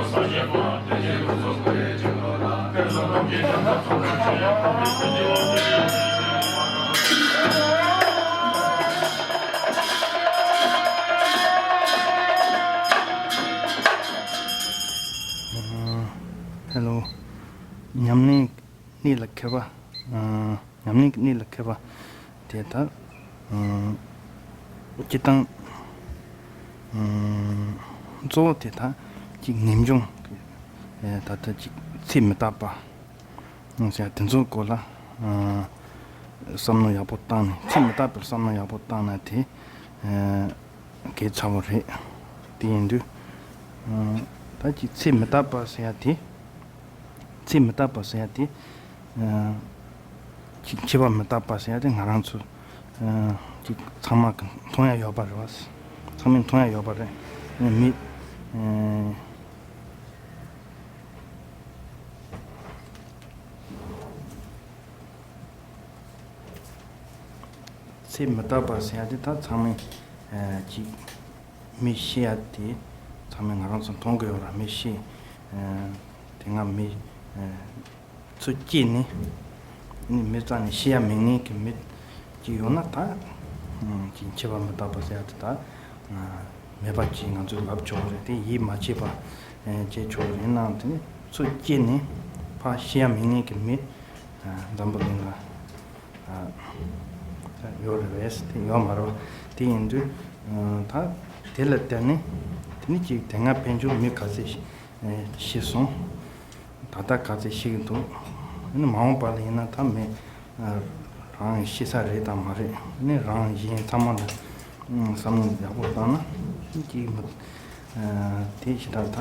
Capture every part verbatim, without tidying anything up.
ཧེ་ལོ། ཉམས་ལེན་གནད་ལ་འཁེལ་བ། ཨ། ཉམས་ལེན་གྱི་གནད་ལ་འཁེལ་བ་དེ་དག་ཨ། སྤྱིར་བཏང་ཨ། གཙོ་བོ་དེ་དག་ཅིག་ངེས་འབྱུང་། ཨ། ད་ལྟ་ཅིག་ཚེ་མི་རྟག་པ་ཟེར་དེ་ཚོའི་སྐོར་ལ་ཨ། བསམ་བློ་ཡག་པོ་བཏང་ནས། ཚེ་མི་རྟག་པའི་བསམ་བློ་ཡག་པོ་བཏང་ན་དེ་ཨ། གལ་ཆེ་བོ་རེད། དེ་ཡིན་དུས་ཨ། ད་ཅིག་ཚེ་མི་རྟག་པ་ཟེར་ཡ་དེ། ཚེ་མི་རྟག་པ་ཟེར་ཡ་དེ། ཨ། ཅིག་འཆི་བ་མི་རྟག་པ་ཟེར་ཡ་དེ་ང་རང་ཚོ་ཨ། ཅིག་ཚང་མ་གི་མཐོང་ཡ་ཡོད་པ་རེད་བ། ཚང་མས་མཐོང་ཡ་ཡོད་པ་རེད། མི་ཨ། ཚེ་མི་རྟག་པ་ཟེར་ཡ་དེ་ད་ཚང་མས་ཨ། ཅིག་མི་ཤི་ཡ་དེ་ཚང་མས་ང་རང་ཚོ་མཐོང་གི་ཡོད་ར། མི་ཤི། ཨ། དེ་སྔ་མི་ཨ། ཚུར་སྐྱེས་ནས་ནི་མི་རྩ་ནས་ཤི་ཡ་མེད་མཁན་གྱི་མི་ཅིག་ཡོད་ན་ད་ཅིག་འཆི་བ་མི་རྟག་པ་ཟེར་ཡ་དེ་ད་མེད་པ་ཅིག་ང་ཚོས་ལབ་ཆོག་རེད། དེ་ཡིད་མ་ཆེས་པ་བྱེད་ཆོག་རེད། ཡིན་ནའང་དེ་ནི་ཚུར་སྐྱེས་ནས་ཕར་ཤི་ཡ་མེད་མཁན་གྱི་མི་འཛམ་བུ་གླིང་ལ་ཡོད་རེད་བས། དེ་ཡོད་མ་རེད་བ། དེ་ཡིན་དུས་ད་དེ་ལ་བརྟེན་ནས་དེ་ནི་ཅིག་དེ་སྔ་ཕན་ཆོད་མི་ག་ཚད་ཤི་སོང་། ད་ལྟ་ག་ཚད་ཤི་གི་འདུག་ཨ་ནི་མ་འོངས་པ་ལ་ཡིན་ན་ད་མི་རང་ཤི་ས་རེད་དང་མ་རེད། ཨ་ནི་རང་གཞན་ཚང་མ་ལ་བསམ་བློ་ཡག་པོ་བཏང་ན་ཅིག་མི་དེ་ཞེ་དྲག་ད་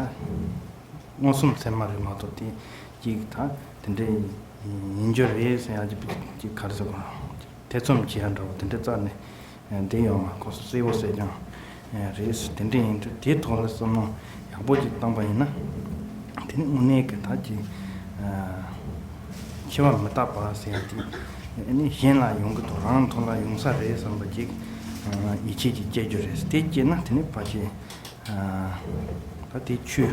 མངོན་སུམ་ཚད་མ་རེད་མ་གཏོགས། དེ་ཅིག་ད་དེ་འདྲའི་ཡིན་རྒྱུ་རེད་ཟེར་ཡ་ཅིག་ག་རེ་ཟེར་དགོས། ཐེ་ཚོམ་བྱེད་ཡ་འདྲ་བོ་དེ་འདྲ་རྩ་ནས་བསྡད་ཡོད་མ། ཁོ་གསལ་བོ་གསལ་རྐྱང་རེད། དེ་འདྲ་ཡིན་དུས་དེའི་ཐོག་ལ་བསམ་བློ་ཡག་པོ་ཅིག་བཏང་པ་ཡིན་ན། དེ་ནི་དངོས་གནས་ཀྱི་ད་ཅིག་འཆི་བ་མི་རྟག་པ་ཟེར་ཡ་དེ་ཨ་ནི་གཞན་ལ་ཡོང་གི་འདུག་རང་ཐོག་ལ་ཡོང་ས་རེད་བསམ་པ་ཅིག་ཡིད་ཆེས་ཅིག་སྐྱེ་རྒྱུ་རེད། དེ་སྐྱེས་ན་དེ་ནི་ཕལ་ཆེར་ད་དེ་ཆོས་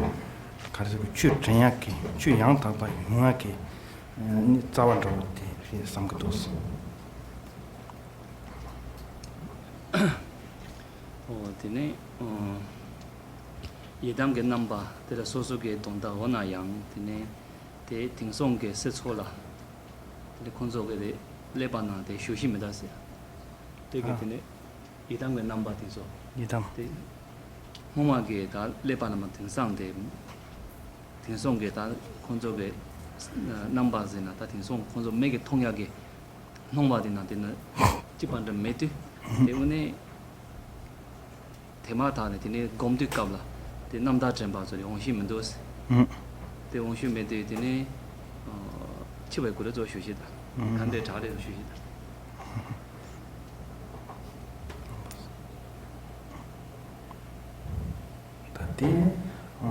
ག་རེ་ཟེར་དགོས། ཆོས་དྲན་ཡག་གི། ཆོས་ཡང་དག་པ་ཡོང་ཡག་གི་ནི་རྩ་བ་འདྲ་བོ་དེ་རེད་བསམ་གྱི་འདུག་ཨོ། དེ་ནས་ཨོ། ཡི་དམ་གྱི་རྣམ་པ་དེ་ལ་སོ་སོ་གི་དོན་དག་འོ་ན་ཡང་། དེ་ནས་དེ་དེང་སང་གི་སྲིད་ཚོགས་ལ་དེ་ནས་ཁོང་ཚོ་གི་དེ་ཀླད་པ་ནང་དེ་ཞུགས་ཤིག་མི་གདའ་ཟེར། དེ་གི་ཨ། དེ་ནས་ཡི་དམ་གྱི་རྣམ་པ་དེ་ཚོ། ཡི་དམ། དེ་སྔོན་མ་གི་ད་ཀླད་པ་ནང་མ་དེང་སང་དེ་དེང་སང་གི་ད་ཁོང་ཚོ་གི་རྣམ་པ་ཟེར་ན། ད་དེང་སང་ཁོང་ཚོ་མིག་གིས་མཐོང་ཡག་གི་སྣང་བ་དེ་ནང་དེ་ནི་གཅིག་པ་འདྲ་མེད་དུས། དེ་འོ་ནས་དེ་མ་ཐག་ནས་དེ་ནས་སྒོམ་དུས་སྐབས་ལ་དེ་རྣམ་དག་དྲན་པ་ཚོ་དེ་འོང་ཤེས་མི་འདུག་ཟེར། ཨུ། དེ་འོང་ཤེས་མེད་དུས་དེ་ནས་ཨ། འཆི་བའི་སྐོར་ལ་ཚོ་ཞུ་ཤེས་དང་། ཨུ། ག་འདྲའི་དྲག་རེད་ཞུ་ཤེས་དང་། ད་དེ་ཨ།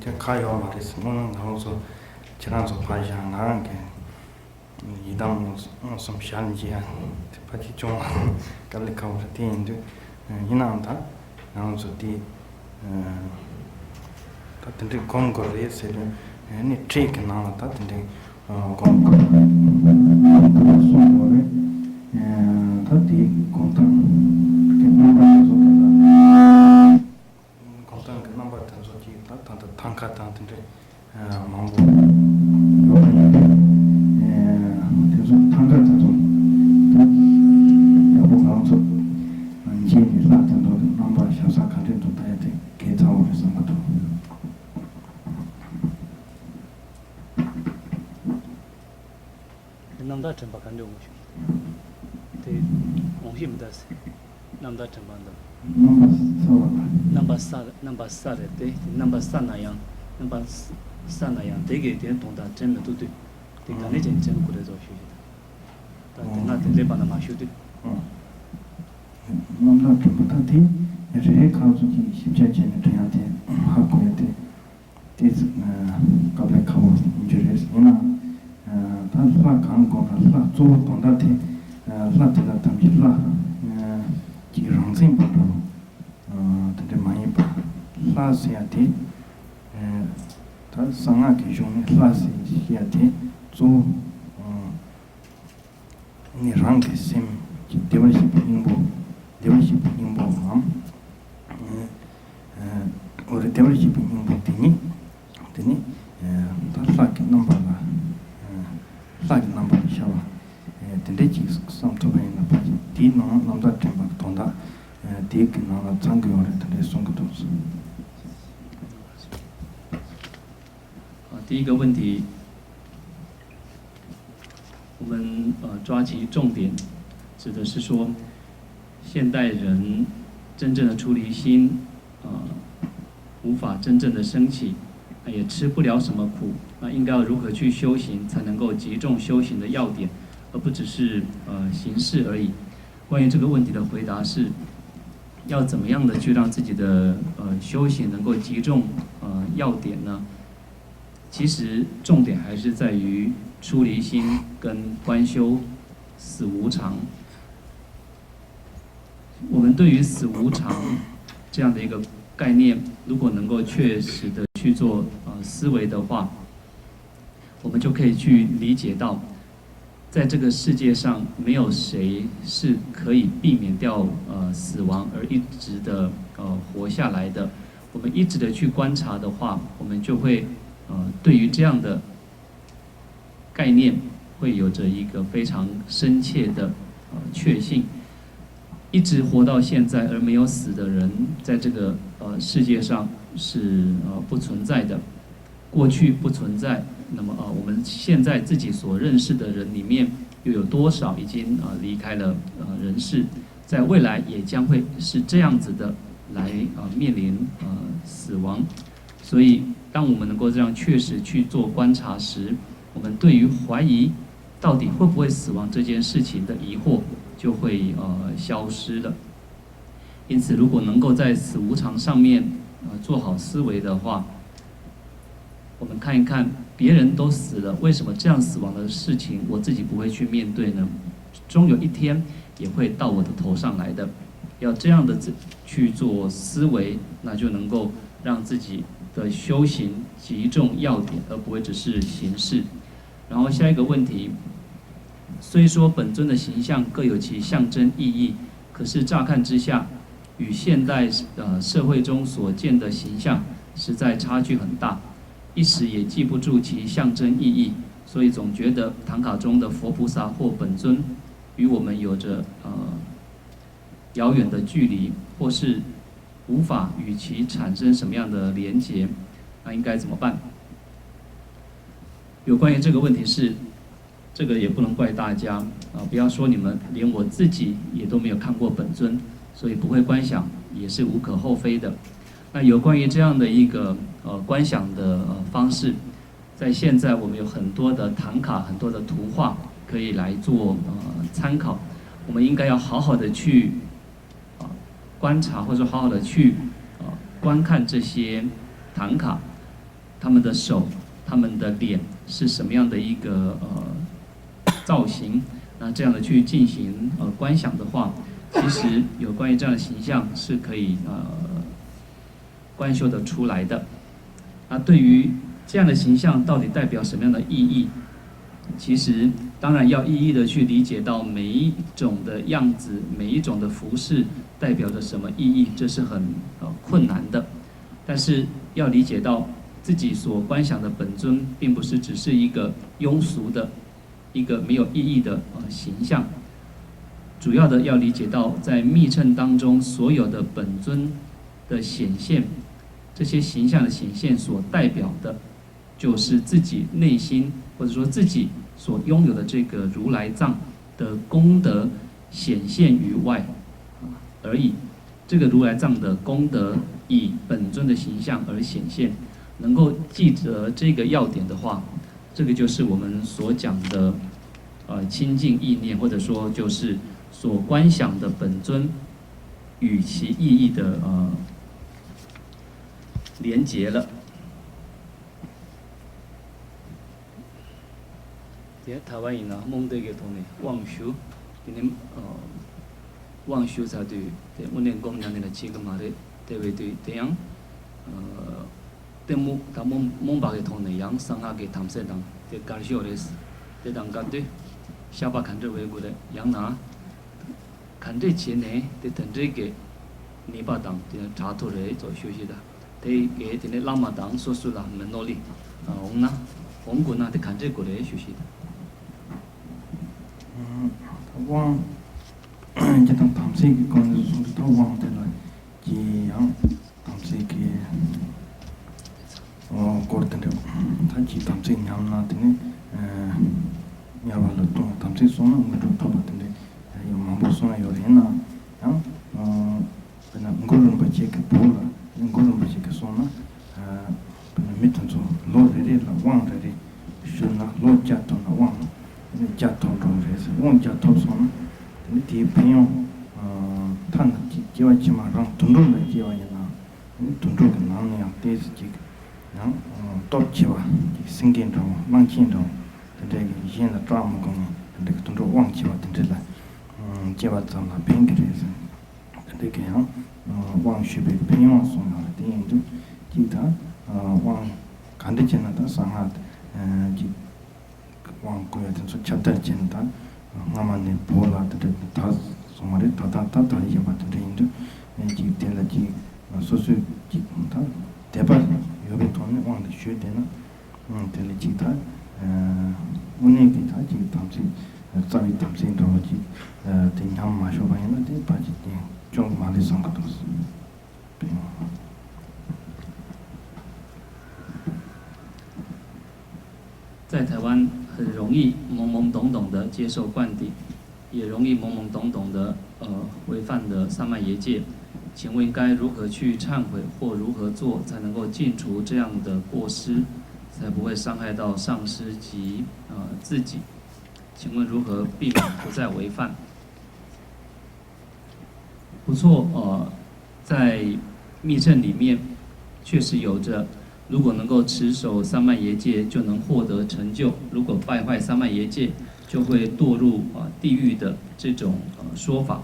དེ་ཁག་ཡོད་མ་རེད་ཟེར། དངོས་གནས་ང་རང་ཚོ་ཁྱེད་རང་ཚོ་ཕར་བཞག་ང་རང་གི་ཡི་དམ་མངོན་སུམ་ཞལ་མཇལ་ཡ་དེ་ཕལ་ཆེར་ཅུང་དཀའ་ལས་ཁག་པོ་རེད། དེ་ཡིན་དུས་ཡིན་ནའང་ད་ང་རང་ཚོ་དེ་ད་དེ་འདྲའི་སྒོམ་དགོས་རེད་ཟེར་དུས་ནི་ཁྲིད་ཀྱི་ནང་ལ་ད་དེ་འདྲའི་སྒོམ་དགོས་གསུངས་ཡོད་རེད། ད་དེའི་སྒོམ་སྟངས་ཀྱི་རྣམ་པ་དེ་ཚོ་དེ་ལ། སྒོམ་སྟངས་ཀྱི་རྣམ་པ་དེ་ཚོ་ཅིག་ད་ད་ལྟ་ཐང་ཀ་དང་དེ་འདྲའི་མང་པོ་ཡོད་པ་ཡིན་དུས། དེ་ཚོ་ཐང་ཀ་དེ་ཚོ་ད་ཡག་པོ་ང་ཚོ་མཇལ་ནས་ལྷ་དེ་ཚོ་གི་རྣམ་པ་ཞབས་ས་ག་འདྲས་འདུག་ལྟ་ཡ་དེ་གལ་ཆེ་བོ་རེད་བསམ་གྱི་འདུག་རྣམ་དག་དྲན་པ་ག་འདྲ་འོང་ཞུ། དེ་འོང་ཤེས་མི་གདའ་ཟེར། རྣམ་དག་དྲན་པ་འདི། རྣམ་པ་གསལ་བ་དང་། རྣམ་པ་གསལ། རྣམ་པ་གསལ་རེད་དེ། རྣམ་པ་གསལ་ན་ཡང་། རྣམ་པ་གསལ་ན་ཡང་དེ་གའི་དོན་དག་དྲན་མི་ཐུབ་དུས། དེ་ག་ནས་ཀྱང་དྲན་དགོས་རེད་ཟེར་ཞུ་ཞུ། ད་དེ་སྔ་དེ་ཀླད་པ་ནང་མ་ཞུགས་དུས། རྣམ་དག་དྲན་པ་ད་དེ་རེ་རེ་ཁག་ཙམ་ཅིག་ཞིབ་ཆ་བྱས་ནས་དྲན་ཡ་དེ་ཧ་གོ་ཡ་དེ། དེ་ཚོ་དཀའ་ལས་ཁག་པོ་ཡིན་རྒྱུ་རེད། ཡིན་ནའང་ད་ལྷ་གང་དགོངས་དང་། ལྷ་གཙོ་བོ་དོན་དག་དེ་ལྷ་དེ་ལ་ཐམས་ཅད་ལྷ་གཅིག་རང་མཚན་པ་འདྲ་བོ་དེ་འདྲ་མ་ཡིན་པ། ལྷ་ ཟེར་ཡ་དེ། ད་གསང་སྔགས་ཀྱི་གཞུང་ནས་ལྷ་ཟེར་ཡ་དེ་གཙོ་བོ་ནི་རང་གི་སེམས་ཀྱི་བདེ་བར་གཤེགས་པའི་སྙིང་པོ། བདེ་བར་གཤེགས་པའི་སྙིང་པོའམ། འོ་རེད། བདེ་བར་གཤེགས་པའི་སྙིང་པོ་དེ་ཉིད། དེ་ནི་ད་ལྷ་གི་རྣམ་པ་ལ། ལྷ་གི་རྣམ་པར་ཤར་བ། དེ་འདྲའི་ཅིག་བསམ་ཐུབ་པ་ཡིན་ན། ཕལ་ཆེར་དེའི་ནང་རྣམ་ཐར་འདྲེན་པ་དོན་དག་དེའི་གི་ནང་ལ་ཚང་གི་ཡོད་རེད། དེ་འདྲའི་གསུང་གི་འདུག། 啊，第一个问题，我们呃抓起重点，指的是说，现代人真正的出离心，呃，无法真正的升起，也吃不了什么苦。那应该要如何去修行，才能够集中修行的要点，而不只是呃形式而已？关于这个问题的回答是，要怎么样的去让自己的呃修行能够集中呃要点呢？其实重点还是在于出离心跟观修死无常。我们对于死无常这样的一个概念，如果能够确实的去做呃思维的话，我们就可以去理解到，在这个世界上没有谁是可以避免掉呃死亡而一直的呃活下来的。我们一直的去观察的话，我们就会呃对于这样的概念会有着一个非常深切的呃确信。一直活到现在而没有死的人，在这个呃世界上是呃不存在的。过去不存在，那么呃我们现在自己所认识的人里面，又有多少已经呃离开了呃人世？在未来也将会是这样子的来呃面临呃死亡。所以，当我们能够这样确实去做观察时，我们对于怀疑到底会不会死亡这件事情的疑惑就会呃消失了。因此，如果能够在死无常上面呃做好思维的话，我们看一看别人都死了，为什么这样死亡的事情我自己不会去面对呢？终有一天也会到我的头上来的。要这样的去做思维，那就能够让自己的修行集中要点，而不会只是形式。然后下一个问题，虽说本尊的形象各有其象征意义，可是乍看之下，与现代呃社会中所见的形象实在差距很大，一时也记不住其象征意义，所以总觉得唐卡中的佛菩萨或本尊与我们有着呃遥远的距离，或是无法与其产生什么样的连结，那应该怎么办？有关于这个问题是，这个也不能怪大家啊，不要说你们，连我自己也都没有看过本尊，所以不会观想也是无可厚非的。那有关于这样的一个呃观想的呃方式，在现在我们有很多的唐卡，很多的图画可以来做呃参考，我们应该要好好的去啊观察，或者说好好的去啊观看这些唐卡，他们的手、他们的脸是什么样的一个呃造型。那这样的去进行呃观想的话，其实有关于这样的形象是可以呃观修的出来的。那对于这样的形象到底代表什么样的意义？其实当然要一一的去理解到每一种的样子，每一种的服饰代表着什么意义，这是很呃困难的。但是要理解到自己所观想的本尊，并不是只是一个庸俗的、一个没有意义的呃形象。主要的要理解到，在密乘当中所有的本尊的显现，这些形象的显现所代表的，就是自己内心或者说自己所拥有的这个如来藏的功德显现于外而已。这个如来藏的功德以本尊的形象而显现，能够记得这个要点的话，这个就是我们所讲的呃清净意念，或者说就是所观想的本尊与其意义的呃连结了。 དེ་ཐ་བ་ཡིན་ན་རྨོངས་དད་ཀྱི་ཐོག་ནས་དབང་ཞུ། དེ་ནས་དབང་ཞུ་ཚར་དུས་དེ་དངོས་གནས་སྒོམ་ཉམས་ལེན་ལ་བྱེད་ཀྱི་མ་རེད། དེ་བས་དུས་དེ་ཡང་ ལྟད་མོ་དང་རྨོངས་རྨོངས་པ་གི་ཐོག་ནས་ཡང་གསང་སྔགས་ཀྱི་དམ་ཚིག་དང་དེ་དགར་ཤོས་རེད། དེ་དང་སྐབས་དུས་བཤགས་པ་ག་འདྲ་འོས་དགོས་རེད། ཡང་ན་ག་འདྲས་བྱས་ནས་དེ་དེ་འདྲས་ཀྱི་ནུས་པ་དང་དེ་ནས་དྲག་ཐུབ་རེད་ཚོ་ཤོད་ཤེས་དང་། དེ་གས་དེ་ནས་བླ་མ་དང་སོ་སོ་ལ་མི་ནོར་ལི་འོང་ན་འོང་དགོས་ན་དེ་ག་འདྲས་དགོས་རེད་ཤོད་ཤེས་དང་། དབང་། སྤྱིར་བཏང་དམ་ཚིག་གི་སྐོར་ནས་གསུངས་ཏེ། ད་དབང་དེ་ལ་གི་ཡང་དམ་ཚིག་གི་སྐོར་དེ་འདྲ། ད་ཀྱི་དམ་ཚིག་ཉམས་ན་དེ་ནི་དམྱལ་བ་ལ་ལྟུང་། དམ་ཚིག་སྲུང་ན་དངོས་གྲུབ་ཐོབ་པ་དེ་འདྲ་ཡང་མང་པོ་གསུངས་ཡ་ཡོད་རེད། ཡིན་ན་ཡང་། དཔེར་ན་གུ་རུ་རིན་པོ་ཆེ་གི་བོད་ལ་གུ་རུ་རིན་པོ་ཆེ་གི་གསུངས་ན། དཔེར་ན་མི་དེ་ཚོ་ལོ་རེ་རེ་ལ་དབང་རེ་རེ་ཞུས་ན་ལོ་བརྒྱ་ཐོབ་ན་དབང་དེ་ནི་བརྒྱ་ཐོབ་འགྲོ་གི་རེད་ཟེར། དབང་བརྒྱ་ཐོབ་སོང་ན་དེ་ནི་དེའི་ཕན་ཡོན། ཐ་ན་སྐྱེ་བ་ཕྱི་མ་རང་དུད་འགྲོ་ལ་སྐྱེ་བ་ཡིན་ན་དེ་ནི་དུད་འགྲོ་གི་ནང་ནས་ཡང་ཏོག་ཙམ་ཅིག་ཡང་སྟོབས་ཆེ་བ་ཅིག་སེང་གེ་འདྲ་བོ་གླང་ཆེན་འདྲ་བོ་དེ་འདྲ་གི་གཞན་ལ་སྐྲག་མི་དགོས་ནས་དེ་འདྲ་གི་དུད་འགྲོ་དབང་ཆེ་བ་དེ་འདྲ་ལ་སྐྱེ་བ་ཙམ་ལ་ཕན་གི་རེད་ཟེར། དེ་ག་ཡང་དབང་ཞུས་པའི་ཕན་ཡོན་གསུངས་ཡོད་རེད། དེ་ཡིན་དུས་གཅིག་དང་དབང་ག་འདྲ་བྱས་ན་ད་གསང་སྔགས་གཅིག་དབང་བསྐུར་ཡ་དེ་ཚོ་ཁྱབ་བརྡལ་བྱས་ན་ད་སྔ་མ་ནས་བོད་ལ་དེ་འདྲ་དར་སོང་བ་རེད། ད་ལྟ་ད་དར་བཞིན་པ་དེ་འདྲ་ཡིན་དུས་གཅིག་དེ་ལ་གཅིག་སོ་སོས་གཅིག་ད་དད་པ་ཡོད་པའི་ཐོག་ནས་དབང་དེ་ཞུས་བསྡད་ན། དེ་ལས་ཅིག་ད། དངོས་གནས་ཀྱི་ད་ཅིག་དམ་ཚིག་རྩ་བའི་དམ་ཚིག་འདྲ་བོ་ཅིག་དེ་ཉམས་མ་ཤོར་བ་ཡིན་ན་དེ་ཕལ་ཆེར་དེ་སྐྱོན་མ་ལུས་བསམ་གི་འདུག། 在台湾很容易懵懵懂懂地接受灌顶，也容易懵懵懂懂地呃违反了三昧耶戒。请问该如何去忏悔，或如何做才能够尽除这样的过失，才不会伤害到上师及呃自己？请问如何避免不再违犯？不错，呃，在密乘里面确实有着，如果能够持守三昧耶戒，就能获得成就；如果败坏三昧耶戒，就会堕入啊、呃、地狱的这种呃说法。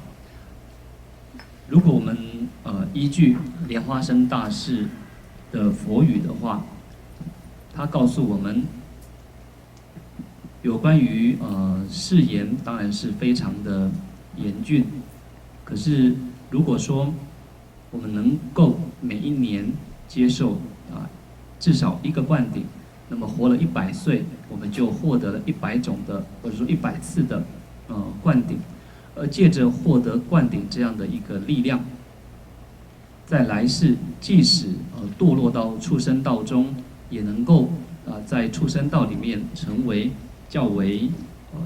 如果我们呃依据莲花生大士的佛语的话，他告诉我们，有关于呃誓言当然是非常的严峻，可是如果说我们能够每一年接受啊至少一个灌顶，那么活了一百岁，我们就获得了一百种的或者说一百次的呃灌顶，而借着获得灌顶这样的一个力量，在来世即使呃堕落到畜生道中，也能够啊在畜生道里面成为较为呃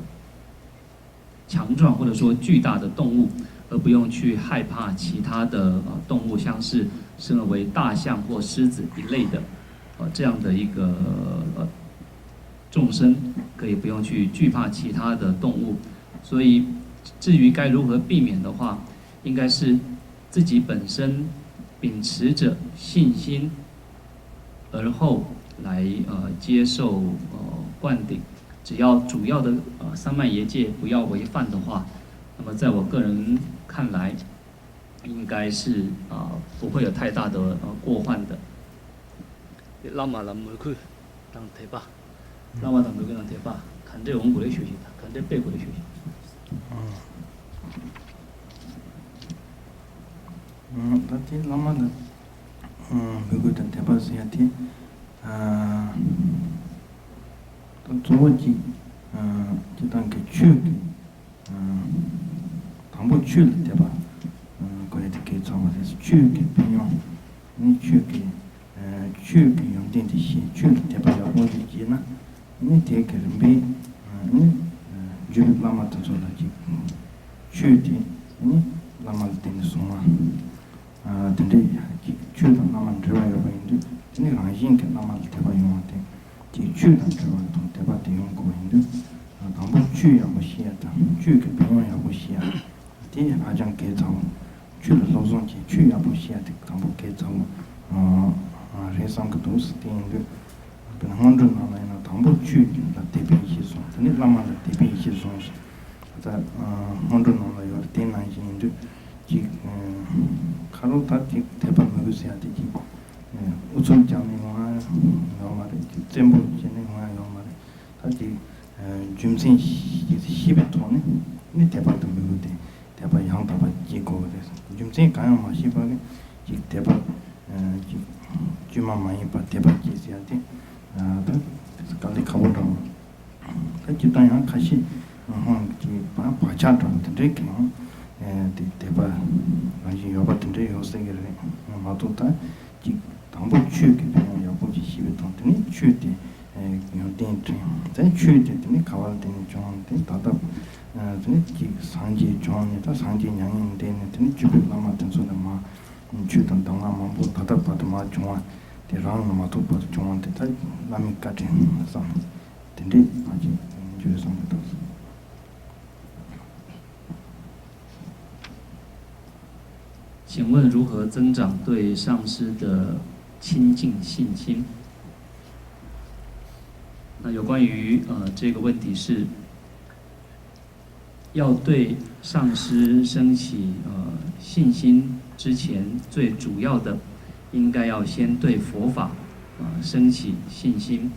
强壮或者说巨大的动物，而不用去害怕其他的呃动物，像是身为大象或狮子一类的呃这样的一个呃众生，可以不用去惧怕其他的动物。所以至于该如何避免的话，应该是自己本身秉持着信心，而后来呃接受呃灌顶。只要主要的呃三昧耶戒不要违犯的话，那么在我个人看来，应该是啊、呃不会有太大的呃过患的。 བླ་མ་ལ་མོས་གུས་དང་དད་པ། བླ་མ་དང་མོས་གུས་དང་དད་པ་ག་འདྲས་འོང་དགོས་རེད་ཞུ་ཞིག་དང་ག་འདྲས་སྤེལ་དགོས་རེད་ཞུ་ཞིག་ད་དེ་བླ་མ་ལ་མོས་གུས་དང་དད་པ་ཟེར་ཡ་དེ་ད་གཙོ་བོ་གཅིག་སྤྱིར་བཏང་གི་ཆོས་ཀྱི་དང་པོ་ཆོས་ལ་དད་པ་དགོས་ཡ་དེ་གལ་ཆེ་བ་རེད། ཆོས་ཀྱི་ཕན་ཡོན་ནི་ཆོས་ཀྱི་ཆོས་ཀྱི་ཡོན་ཏན་དེ་ཤེས། ཆོས་ལ་དད་པ་ཡག་པོ་ཞིག་བྱས་ན་ནི་དེ་གི་རིམ་པས་ནི་བརྒྱུད་པའི་བླ་མ་དེ་ཚོ་ལ་ཅིག་ཆོས་དེ་ནི་བླ་མ་ལ་བརྟེན་ནས་གསུངས་པ། དེ་འདྲའི་ཅིག་ཆོས་དང་བླ་མ་འབྲེལ་བ་ཡོད་པ་ཡིན་དུས་དེ་ནི་རང་བཞིན་གྱིས་བླ་མ་ལ་དད་པ་ཡོང་བ་དེ་ཅིག་ཆོས་དང་འབྲེལ་བ་དང་དད་པ་དེ་ཡོང་དགོས་པ་ཡིན་དུས་དང་པོ་ཆོས་ཡག་པོ་ཤེས་ཡ་དང་ཆོས་ཀྱི་ཕན་ཡོན་ཡག་པོ་ཤེས་ཡ་དེ་ཧ་ཅང་གལ་ཆེ་བ། ཆོས་ལ་སློབ་སྦྱོང་བྱེད་ཆོས་ཡག་པོ་ཤེས་ཡ་དེ་དང་པོ་གལ་ཆེ་བ་རེད་བསམ་གྱི་འདུག་དེ་ཡིན་དུས་དཔེར་ན་སྔོན་འགྲོའི་ནང་ལ་ཡིན་ན་དང་པོ་ཆོས་ལ་དད་པའི་ཡེ་ཤེས་བཟུང་། དེ་ནས་བླ་མ་ལ་དད་པའི་ཡེ་ཤེས་བཟུང་ཞིང་། ད་སྔོན་འགྲོའི་ནང་ལ་ཡོད་རེད། དེ་ནང་བཞིན་ཡིན་དུས་ཅིག་ཁ་རོག་ད་ཅིག་དད་པ་མོས་གུས་ཟེར་ཡ་དེ་ཅིག་ ཨུ་ཚུགས་རྒྱག་ནས་ཡོང་ཡ་ཡོད་མ་རེད། ཅིག་བཙན་པོ་བྱས་ནས་ཡོང་ཡ་ཡོད་མ་རེད། ད་ཅིག་རྒྱུ་མཚན་ཤེས་པའི་ཐོག་ནས་ནི་དད་པ་དང་མོས་གུས་དེ། དད་པ་ཡང་དག་པ་སྐྱེ་དགོས་པ་རེད། རྒྱུ་མཚན་གང་ཡང་མ་ཤེས་པ་གི་ཅིག་དད་པ་ཅིག་བཅོས་མ་མ་ཡིན་པ་དད་པ་སྐྱེ་ཟེར་ཡ་དེ་ད་དཀའ་ལས་ཁག་པོ་འདྲ་བོ། ད་སྤྱིར་བཏང་ཡང་ཁ་ཤས་ཧོང་གི་བག་ཆགས་འདྲ་བོ་དེ་འདྲའི་གི་ཡང་དེ་དད་པ་རང་བཞིན་ཡོད་པ་དེ་འདྲའི་ཡོད་སྲིད་ཀྱི་རེད་མ་གཏོགས། ད་ཅིག་དང་པོ་ཆོས་ཀྱི་ཕན་ཡོན་ཡག་པོ་ཅིག་ཤེས་པའི་ཐོག་དེ་ནས་ཆོས་དེ་ཡོན་ཏན་དྲན། དེ་ཆོས་དེ་དེ་ནས་ག་བ་ལ་བརྟེན་ནས་བྱུང་བ་དེ་ད་ལྟ་དེ་ནས་ཅིག་སངས་རྒྱས་བྱུང་ནས་ད་སངས་རྒྱས་མྱ་ངན་འདས་ནས་དེ་ནས་བཅུ་པའི་བླ་མ་དེ་ཚོ་ནས་མ་ཆོས་དང་གདམས་ངག་མང་པོ་ད་ལྟ་བར་དུ་མ་བྱུང་བ་དེ་རང་ལ་མ་ཐོགས་བར་དུ་བྱུང་བ་དེ་ད་བླ་མའི་བཀའ་དྲིན་བསམ། དེ་འདྲའི་ཕན་ཆད་ཡོད་བསམ་གྱི་འདུག 请问如何增长对上师的亲近信心？那有关于呃这个问题是，要对上师升起呃信心之前，最主要的应该要先对佛法呃升起信心。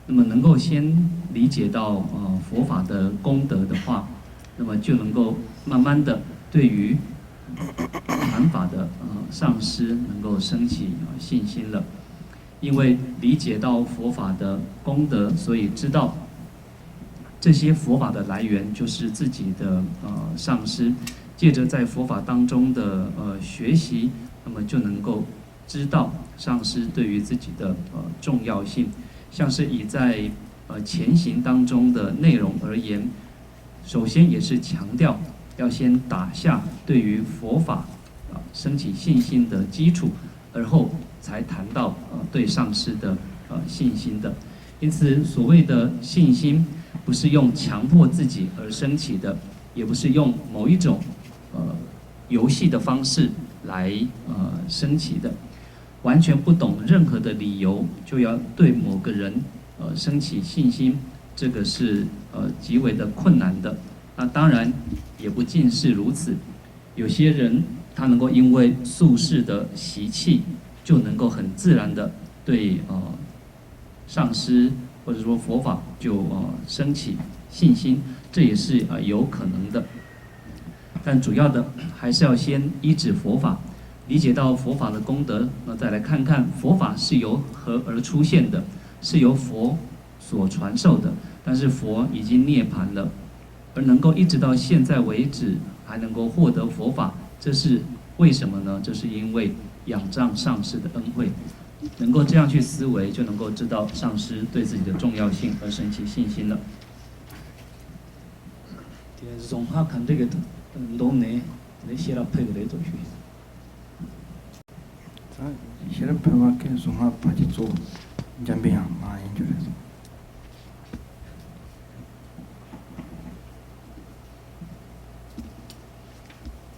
那么能够先理解到呃佛法的功德的话，那么就能够慢慢的对于传法的呃上师能够升起呃信心了。因为理解到佛法的功德，所以知道这些佛法的来源就是自己的呃上师，借着在佛法当中的呃学习，那么就能够知道上师对于自己的呃重要性。像是以在呃前行当中的内容而言，首先也是强调要先打下对于佛法啊升起信心的基础，而后才谈到呃对上师的呃信心的。因此，所谓的信心，不是用强迫自己而升起的，也不是用某一种呃游戏的方式来呃升起的。完全不懂任何的理由，就要对某个人呃升起信心，这个是呃极为的困难的。那当然也不尽是如此，有些人他能够因为宿世的习气，就能够很自然的对呃上师或者说佛法就呃升起信心，这也是呃有可能的。但主要的还是要先依止佛法，理解到佛法的功德，那再来看看佛法是由何而出现的，是由佛所传授的，但是佛已经涅槃了，而能够一直到现在为止还能够获得佛法，这是为什么呢？这是因为仰仗上师的恩惠。能够这样去思维，就能够知道上师对自己的重要性而升起信心了。དེ་གཟུངས་སྔགས་ག་འདྲ་གི་འདོན་ནས་དེ་ནས་ཤེས་རབ་འཕེལ་གི་རེད་དོ་ཞུ་ཡིན། ད་ཤེས་རབ་འཕེལ་བ་གི་གཟུངས་སྔགས་ཕལ་ཆེར་གཙོ་བོ་འཇམ་པའི་དབྱངས་མ་ཡིན་རྒྱུ་རེད།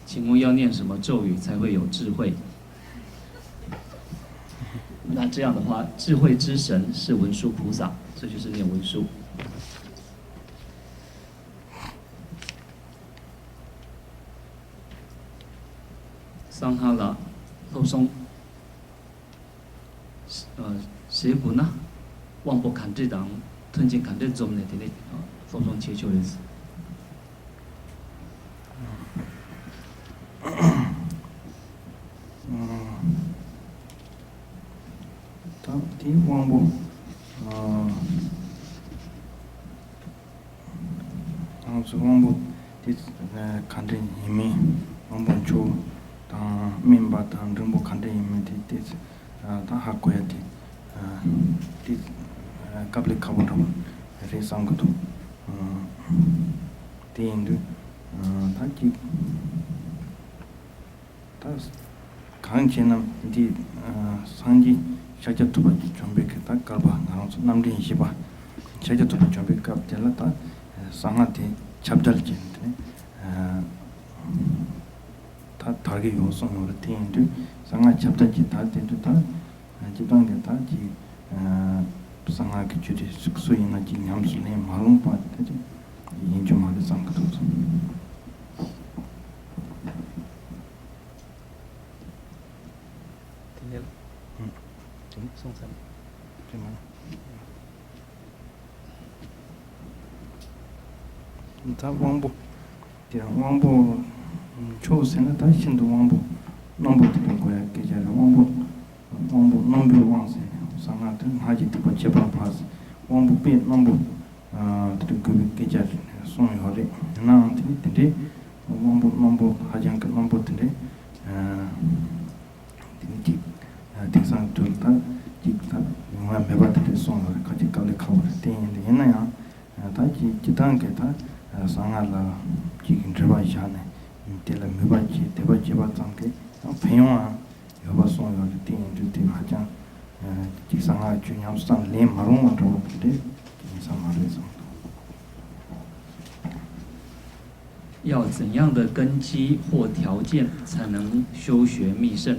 请问要念什么咒语才会有智慧？那这样的话，智慧之神是文殊菩萨，这就是念文殊。སང་ཧ་ལ་སློབ་སྦྱོང་ཨ་བྱེད་དགོས་ན་དབང་པོ་ག་འདྲས་དང་མཐུན་རྐྱེན་ག་འདྲས་འཛོམས་ནས་དེ་ནས་ཨ་སློབ་སྦྱོང་བྱེད་ཆོག་རེད། ད་དེའི་དབང་པོ། ང་ཚོའི་དབང་པོ་དེ་ག་འདྲ་ཡིན་མིན། དབང་པོ་མཆོག་དང་སྨིན་པ་དང་འབྲིང་པོ་ག་འདྲ་ཡིན་མིན་དེ་དེ་ད་ཧ་གོ་ཡ་དེ་དེ་དཀའ་ལས་ཁག་པོ་འདྲ་བོ་རེད་བསམ་གི་འདུག་དེ་ཡིན་དུས་ད་ཅིག་ད་གང་བྱས་ན་འདི་སངས་རྒྱས་ཤཱཀྱ་ཐུབ་པ་བྱོན་པའི་གི་ད་བསྐལ་པ་ང་རང་ཚོ་རྣམ་འདྲེན་བཞི་པ་ཤཱཀྱ་ཐུབ་པ་བྱོན་པའི་སྐབས་དེ་ལ་ད་གསང་སྔགས་དེ་ཁྱབ་བརྡལ་བྱས་ནས་དེ་ནས་ད་དར་གི་ཡོད་གསུངས་ཡོད་རེད། དེ་ཡིན་དུས་གསང་སྔགས་ཁྱབ་བརྡལ་གྱི་དར་དེ་དུས་ད་སྤྱིར་བཏང་གི་ད་ཅིག་གསང་སྔགས་ཀྱི་ཆོས་དེ་སུ་ཡིན་ན་ཅིག་ཉམས་སུ་ལེན་མ་ལོངས་པ་དེ་ཅིག་ཡིན་རྒྱུ་མ་རེད་བསམ་གི་འདུག་དེ་ནས་ ད་དབང་པོ། དེ་དབང་པོ། ཕྱོགས་ཟེར་ན་ད་ཤིན་ཏུ་དབང་པོ། རྣོན་པོ་དེ་འདྲ་དགོས་ཡ་སྐད་ཆ་རེད། དབང་པོ། དབང་པོ་རྣོན་པོའི་དབང་ཟེར་ནས་གསང་སྔགས་དེ་སྔགས་ཀྱི་ཐེག་པ་ཁྱད་པར་འཕགས་ཟེར། དབང་པོ་དཔེ་རྣོན་པོ། དེ་འདྲ་དགོས་པའི་སྐད་ཆ་རེད་གསུངས་ཡོད་རེད། ཡིན་ནའང་དེ་ནི་དེ་འདྲའི་དབང་པོ་རྣོན་པོ། ཧ་ཅང་གི་རྣོན་པོ་དེ་འདྲའི། དེ་ནི་གཅིག་དེང་སང་དུས་ད་གཅིག་ད་ཡོང་ཡ་མེད་པ་དེ་འདྲ་གསུངས་ཡོད་རེད། ཁ་ཅིག་དཀའ་ལས་ཁག་པོ་རེད། དེ་ཡིན་དེ་ཡིན་ན་ཡང་ད་གཅིག་སྤྱིར་བཏང་གི་ད་གསང་སྔགས་ལ་གཅིག་འགྲེལ་པ་བཞག་ནས་དེ་ལ་མོས་པ་བྱེད། དད་པ་བྱེད་པ་ཙམ་གྱིས་ཡང་ཕན་ཡོན་ཡང་ཡོད་པ་གསུངས་ཡོད་རེད། དེ་ཡིན་དུས་དེ་ཧ་ཅང་གཅིག་གསང་སྔགས་ཆོས་ཉམས་སུ་བླངས་ལེན་མ་རུང་བ་འདྲ་བོ་དེ་འདྲ་ཡིན་ས་མ་རེད་བསམ་འདུག要怎样的根基或条件才能修学密圣？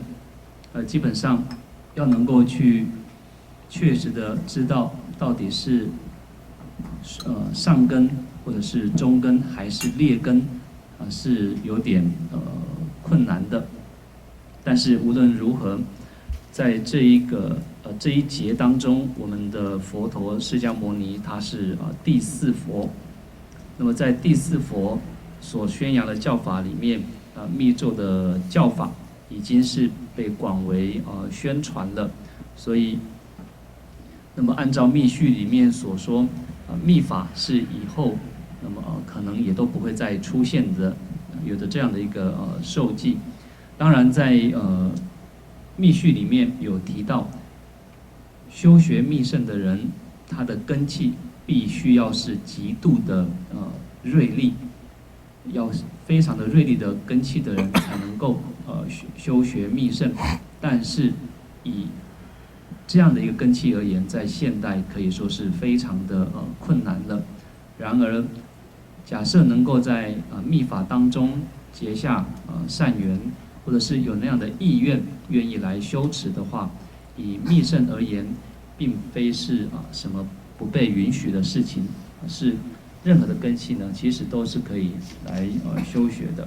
呃，基本上要能够去确实的知道到底是呃上根或者是中根还是劣根，啊、是有点呃困难的。但是无论如何，在这一个呃这一节当中，我们的佛陀释迦牟尼他是呃第四佛。那么在第四佛所宣扬的教法里面，呃，密咒的教法已经是被广为呃宣传了，所以。那么按照密续里面所说，呃，密法是以后，那么呃可能也都不会再出现的，有的这样的一个呃受记。当然在呃密续里面有提到，修学密圣的人，他的根器必须要是极度的呃锐利，要非常的锐利的根器的人才能够呃修修学密圣。但是以这样的一个根器而言，在现代可以说是非常的呃困难了。然而，假设能够在呃密法当中结下呃善缘，或者是有那样的意愿，愿意来修持的话，以密圣而言，并非是啊什么不被允许的事情，是任何的根器呢，其实都是可以来呃修学的。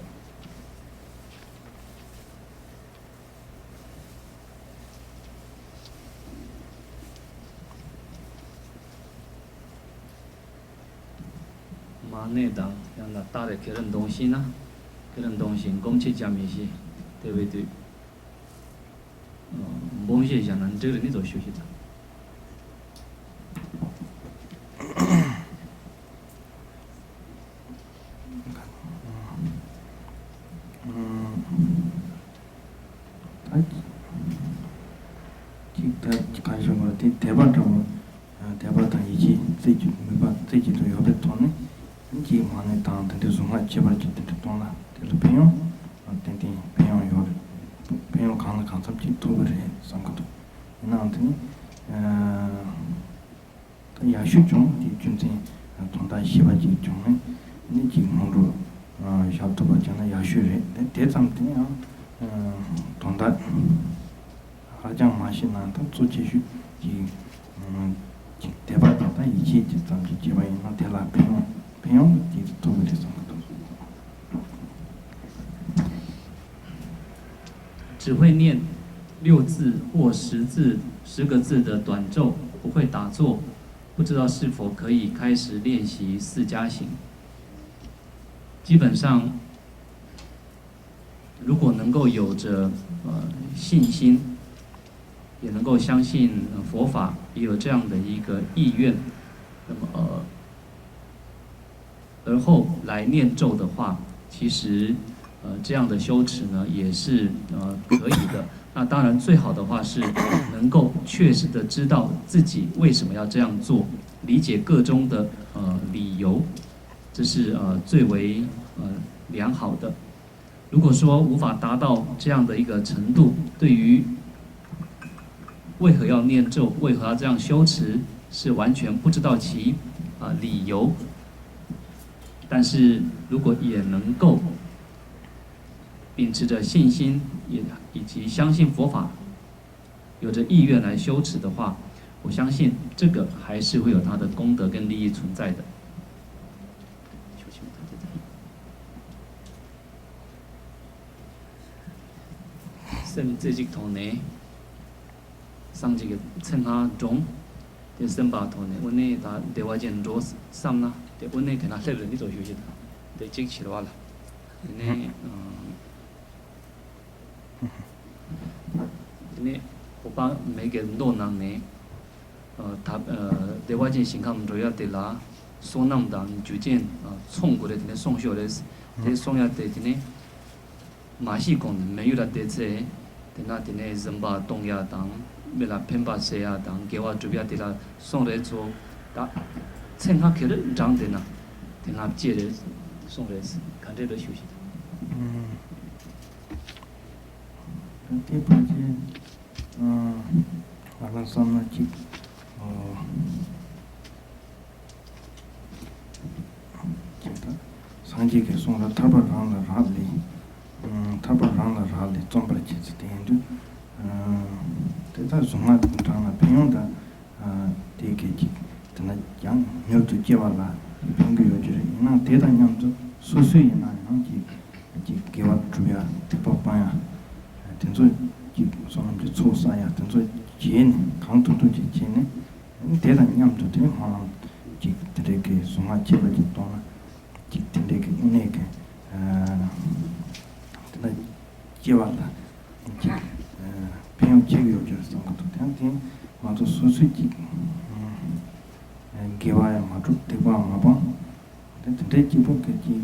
མ་ཎི་དང་ཡང་ན་ཏཱ་རེ་ཁེ་རི་འདོན་ཤེས་ན། ཁེ་རི་འདོན་ཤེས་སྒོམ་ཆེ་བྱ་མི་ཤེས། དེ་བས་དུས་འབུམ་བཞི་བཞག་ན་འགྲིག་རེད། ནི་ཚོ་ཤོད་ཤེས་དང་། ད་གཅིག་ད་ག་ཞུ་བ་དེ་དད་པ་འདྲ་བོ། དད་པ་དང་ཡིད་ཆེས་རྩེ་གཅིག་མོས་པ་རྩེ་གཅིག་ཏུ་ཡོད་པའི་ཐོག་ནས་གཅིག་མ་ཎི་དང་དེ་འདྲའི་གཟུངས་སྔགས་ཁྱད་པར་ཅན་དེ་འདྲ་གཏོང་ན་དེ་ལ་ཕན་ཡོན་ཏན་ཏན་ཕན་ཡོན་ཡོད་རེད། ཕན་ཡོན་གང་ལ་གང་འཚམ་ཅིག་ཐོབ་ཀྱི་རེད་བསམ་གྱི་འདུག་ཡིན་ནའང་དེ་ནི། ད་ཡར་ཞུ་བྱུང་དེ་རྒྱུ་མཚན་དོན་དག་ཤེས་པ་ཅིག་བྱུང་ནས་ནི་ཅིག་སྔོན་འགྲོ་བཞག་ཐུབ་པ་བྱུང་ན་ཡག་ཤོས་རེད། དེ་དེ་ཙམ་དེ་ཡང་དོན་དག་ཧ་ཅང་མ་ཤེས་ན་ད་གཙོ་ཆེ་ཤོས་ཀྱི་དད་པ་དང་ད་ཡིད་ཆེས་ཀྱི་ཙམ་ཅིག་བྱས་པ་ཡིན་ན་དེ་ལ་ཕན་ཡོན་ཕན་ཡོན་དེ་ཐོབ་ཀྱི་རེད་བསམ་གྱི་འདུག只会念六字或十字、十个字的短咒，不会打坐，不知道是否可以开始练习四加行。基本上，如果能够有着呃信心，也能够相信佛法，也有这样的一个意愿，那么呃。而后来念咒的话，其实呃这样的修持呢也是呃可以的。那当然最好的话是能够确实的知道自己为什么要这样做，理解各中的呃理由，这是呃最为呃良好的。如果说无法达到这样的一个程度，对于为何要念咒，为何要这样修持，是完全不知道其啊、理由。但是如果也能够秉持着信心，也以及相信佛法，有着意愿来修持的话，我相信这个还是会有它的功德跟利益存在的。སེམས་རྩེ་གཅིག་ཐོག་ནས། སངས་རྒྱས་ཀྱི་མཚན་སྔགས་བགྲངས་ཏེ་སེམས་པ་ཐོག་ནས་དངོས་གནས་ད་བདེ་བ་ཅན་འགྲོ་བསམ་ན་དེ་དངོས་གནས་དེ་ན་སླེབས་རེད་འདི་ཚོ་ཞུ་ཞིག་དང་དེ་གཅིག་ཕྱིར་བ་ལ། དེ་ནས་དེ་ནས་འོད་དཔག་མེད་ཀྱི་མདོ་ནང་ནས། ད་བདེ་བ་ཅན་ཞིང་ཁམས་འགྲོ་ཡ་དེ་ལ་བསོད་ནམས་དང་རྒྱུ་རྐྱེན་ཚང་དགོས་རེད། དེ་ནས་སོང་ཤོག་རེད། དེ་སོང་ཡ་དེ་དེ་ནས་མ་ཤི་གོང་ནས་མི་ཡུལ་ལ་བསྡད་ཚེ་དེ་ན་དེ་ནས་གཟིམ་པ་གཏོང་ཡ་དང་མི་ལ་ཕན་པ་བྱེད་ཡ་དང་དགེ་བ་སྒྲུབ་ཡ་དེ་ལ་སོང་རེད་ཚོ། ད་མཚན་སྔགས་ཁེ་རེ་བགྲངས་བསྡད་ན་དེ་སྔགས་ཅི་རེད་སོང་རེད། ག་འདྲས་རེད་ཞུ་ཞིག་དེ་ཕལ་ཆེར། ང་ལ་བསམ་ན་གཅིག་ཅིག་ད་སངས་རྒྱས་ཀྱིས་གསུངས་ལ་ཐར་པ་རང་ལ་རག་ལས། ཐར་པ་རང་ལ་རག་ལས་བརྩོན་པར་བྱེད་ཚུལ་དེ་ཡིན་དུས། དེ་ལྟར་གཟུངས་སྔགས་རང་ལ་ཕན་ཡོན་དང་། དེ་གས་ཅིག་དེ་ན་ཀྱང་མྱུར་དུ་སྐྱེ་བ་ལ་ཕན་གྱི་ཡོད་ཀྱི་རེད། ཡིན་ནའང་དེ་དང་མཉམ་དུ་སོ་སོའི་ཡིན་ན་ཡང་ཅིག་ཅིག་དགེ་བ་སྒྲུབ་ཡ་སྡིག་པ་སྤང་ཡ་དེ་ཚོ་ཅིག་བསོད་ནམས་ཀྱི་ཚོགས་བསགས་ཡ་དེ་ཚོ་བྱས་ནས་གང་ཐུབ་ཐུབ་ཅིག་བྱས་ནས་དེ་དང་མཉམ་དུ་དེ་སྨོན་ལམ་ཅིག་དེ་འདྲའི་གི་གཟུངས་སྔགས་ཁྱད་པར་ཅིག་གཏོང་ན་ཅིག་དེ་འདྲའི་གི་དངོས་གནས་གི་དེ་ན། སྐྱེ་བ་ལ་ཅིག་ཕན་ཡོན་ཆེ་གི་ཡོད་རྒྱུ་རེད་བསམ་གི་འདུག་དེ་ཡང་དེ་ང་ཚོ་སོ་སོས་ཅིག་དགེ་བ་ཡང་མ་སྒྲུབ་སྡིག་པ་ཡང་མ་སྤང་། དེ་དེ་འདྲའི་སྐྱིད་པོ་གི་ཅིག་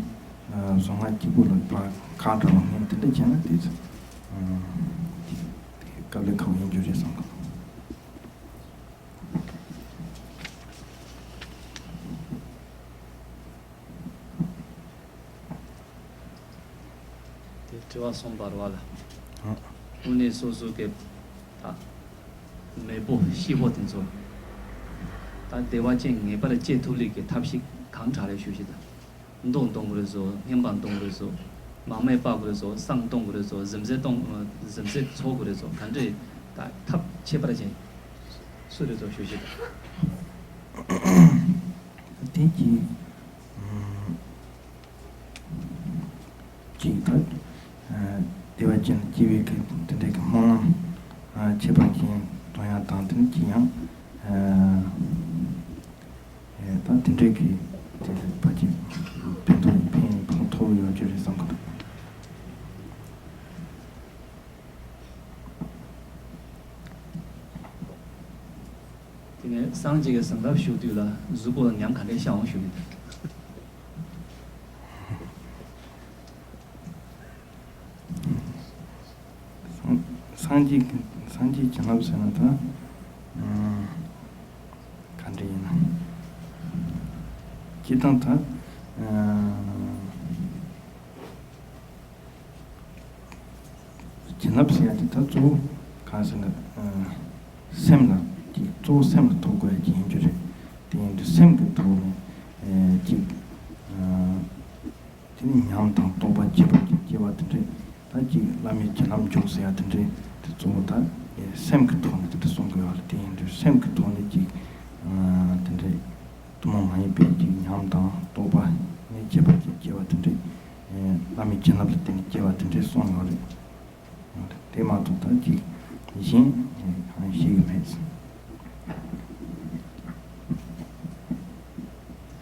གཟུངས་སྔགས་སྐྱིད་པོ་ལ་ཕར་ཁ་བྲལ་བ་ངས་དེ་འདྲ་བྱས་ན་དེ་ཚོ་དཀའ་ལས་ཁག་པོ་ཡིན་རྒྱུ་རེད་བསམ་གི་འདུག་དེ་དྲི་བ་གསུམ་པ་རེད་བ་ལ། དངོས་གནས་སོ་སོ་གི་ད་མེས་པོ་ཤི་བོ་དེ་ཚོ་ད་བདེ་བ་ཅན་ངེས་པར་སྐྱེ་ཐུབ་ལེ་གི་ཐབས་ཤིག་གང་དྲག་རེད་ཞུ་ཞིག་ད་མདོ་གཏོང་དགོས་རེད་བཟོ། བསྙེན་པ་གཏོང་དགོས་རེད་བཟོ། མར་མེ་སྤར་དགོས་རེད་བཟོ། བསང་གཏོང་དགོས་རེད་བཟོ། གཟིམ་ཟས་གཏོང་གཟིམ་ཟས་འཚོ་དགོས་རེད་བཟོ། ག་འདྲས་ད་ཐབས་ཁྱད་པར་ཅན་སུ་རེད་བཟོ་ཞུ་ཞིག་ད། དེ་གི་ཅིག་ད་བདེ་བ་ཅན་ལ་སྐྱེ་བའི་གི་དེ་འདྲའི་གི་སྨོན་ལམ་ཁྱད་པར་ཅན་གཏོང་ཡག་དང་དེ་ནི་ཅིག་ཡང་ད་དེ་འདྲའི་གི་དེ་ལ་ཕལ་ཆེར་ཕན་ཐོགས་ཕན་ཕན་ཐོགས་ཡོད་རྒྱུ་རེད་བསམ་གི་འདུག་དེ་ནས་སངས་རྒྱས་ཀྱི་གཟུངས་སླབ་ཞུ་དུས་ལ་གཟུགས་པོ་ལ་ཉམས་ག་འདྲས་ཤར་འོང་ཞུ་གི་འདུག་སངས་སངས་རྒྱས་ཀྱི་སངས་རྒྱས་བྱིན་རླབས་ཟེར་ན་ད་ག་འདྲ་ཡིན་ན་སྤྱིར་བཏང་ད། བྱིན་རླབས་ཟེར་ཡ་དེ་ད་གཙོ་བོ་གང་ཟེར་ན། སེམས་ལ་ཀྱི་གཙོ་བོ་སེམས་ལ་ཐོབ་དགོས་ཡ་ཅིག་ཡིན་རྒྱུ་རེད། དེ་ཡིན་དུས་སེམས་ཀྱི་ཐོག་ནས་ཅིག་དེ་ནི་ཉམས་དང་རྟོགས་པ་སྐྱེས་པ་ཅིག་སྐྱེ་བ་དེ་འདྲས་ད་ཅིག་བླ་མའི་བྱིན་རླབས་འཇུག་ཟེར་ཡ་དེ་འདྲས་དེ་གཙོ་བོ་ད་སེམས་ཀྱི་ཐོག་ནས་དེ་འདྲས་གསུང་གི་ཡོད་རེད། དེ་ཡིན་དུས་སེམས་ཀྱི་ཐོག་ནས་ཅིག་དེ་འདྲས། ཐུན་མོང་མ་ཡིན་པའི་ཅིག་ཉམས་དང་རྟོགས་པ་ནི་སྐྱེས་པ་ཅིག་སྐྱེ་བ་དེ་འདྲས། བླ་མའི་བྱིན་རླབས་ལ་བརྟེན་ནས་སྐྱེ་བ་དེ་འདྲས་གསུངས་ཡོད་རེད། དེ་མ་གཏོགས་ད་ཅིག་གཞན་གང་ཤེས་ཀྱི་མེད།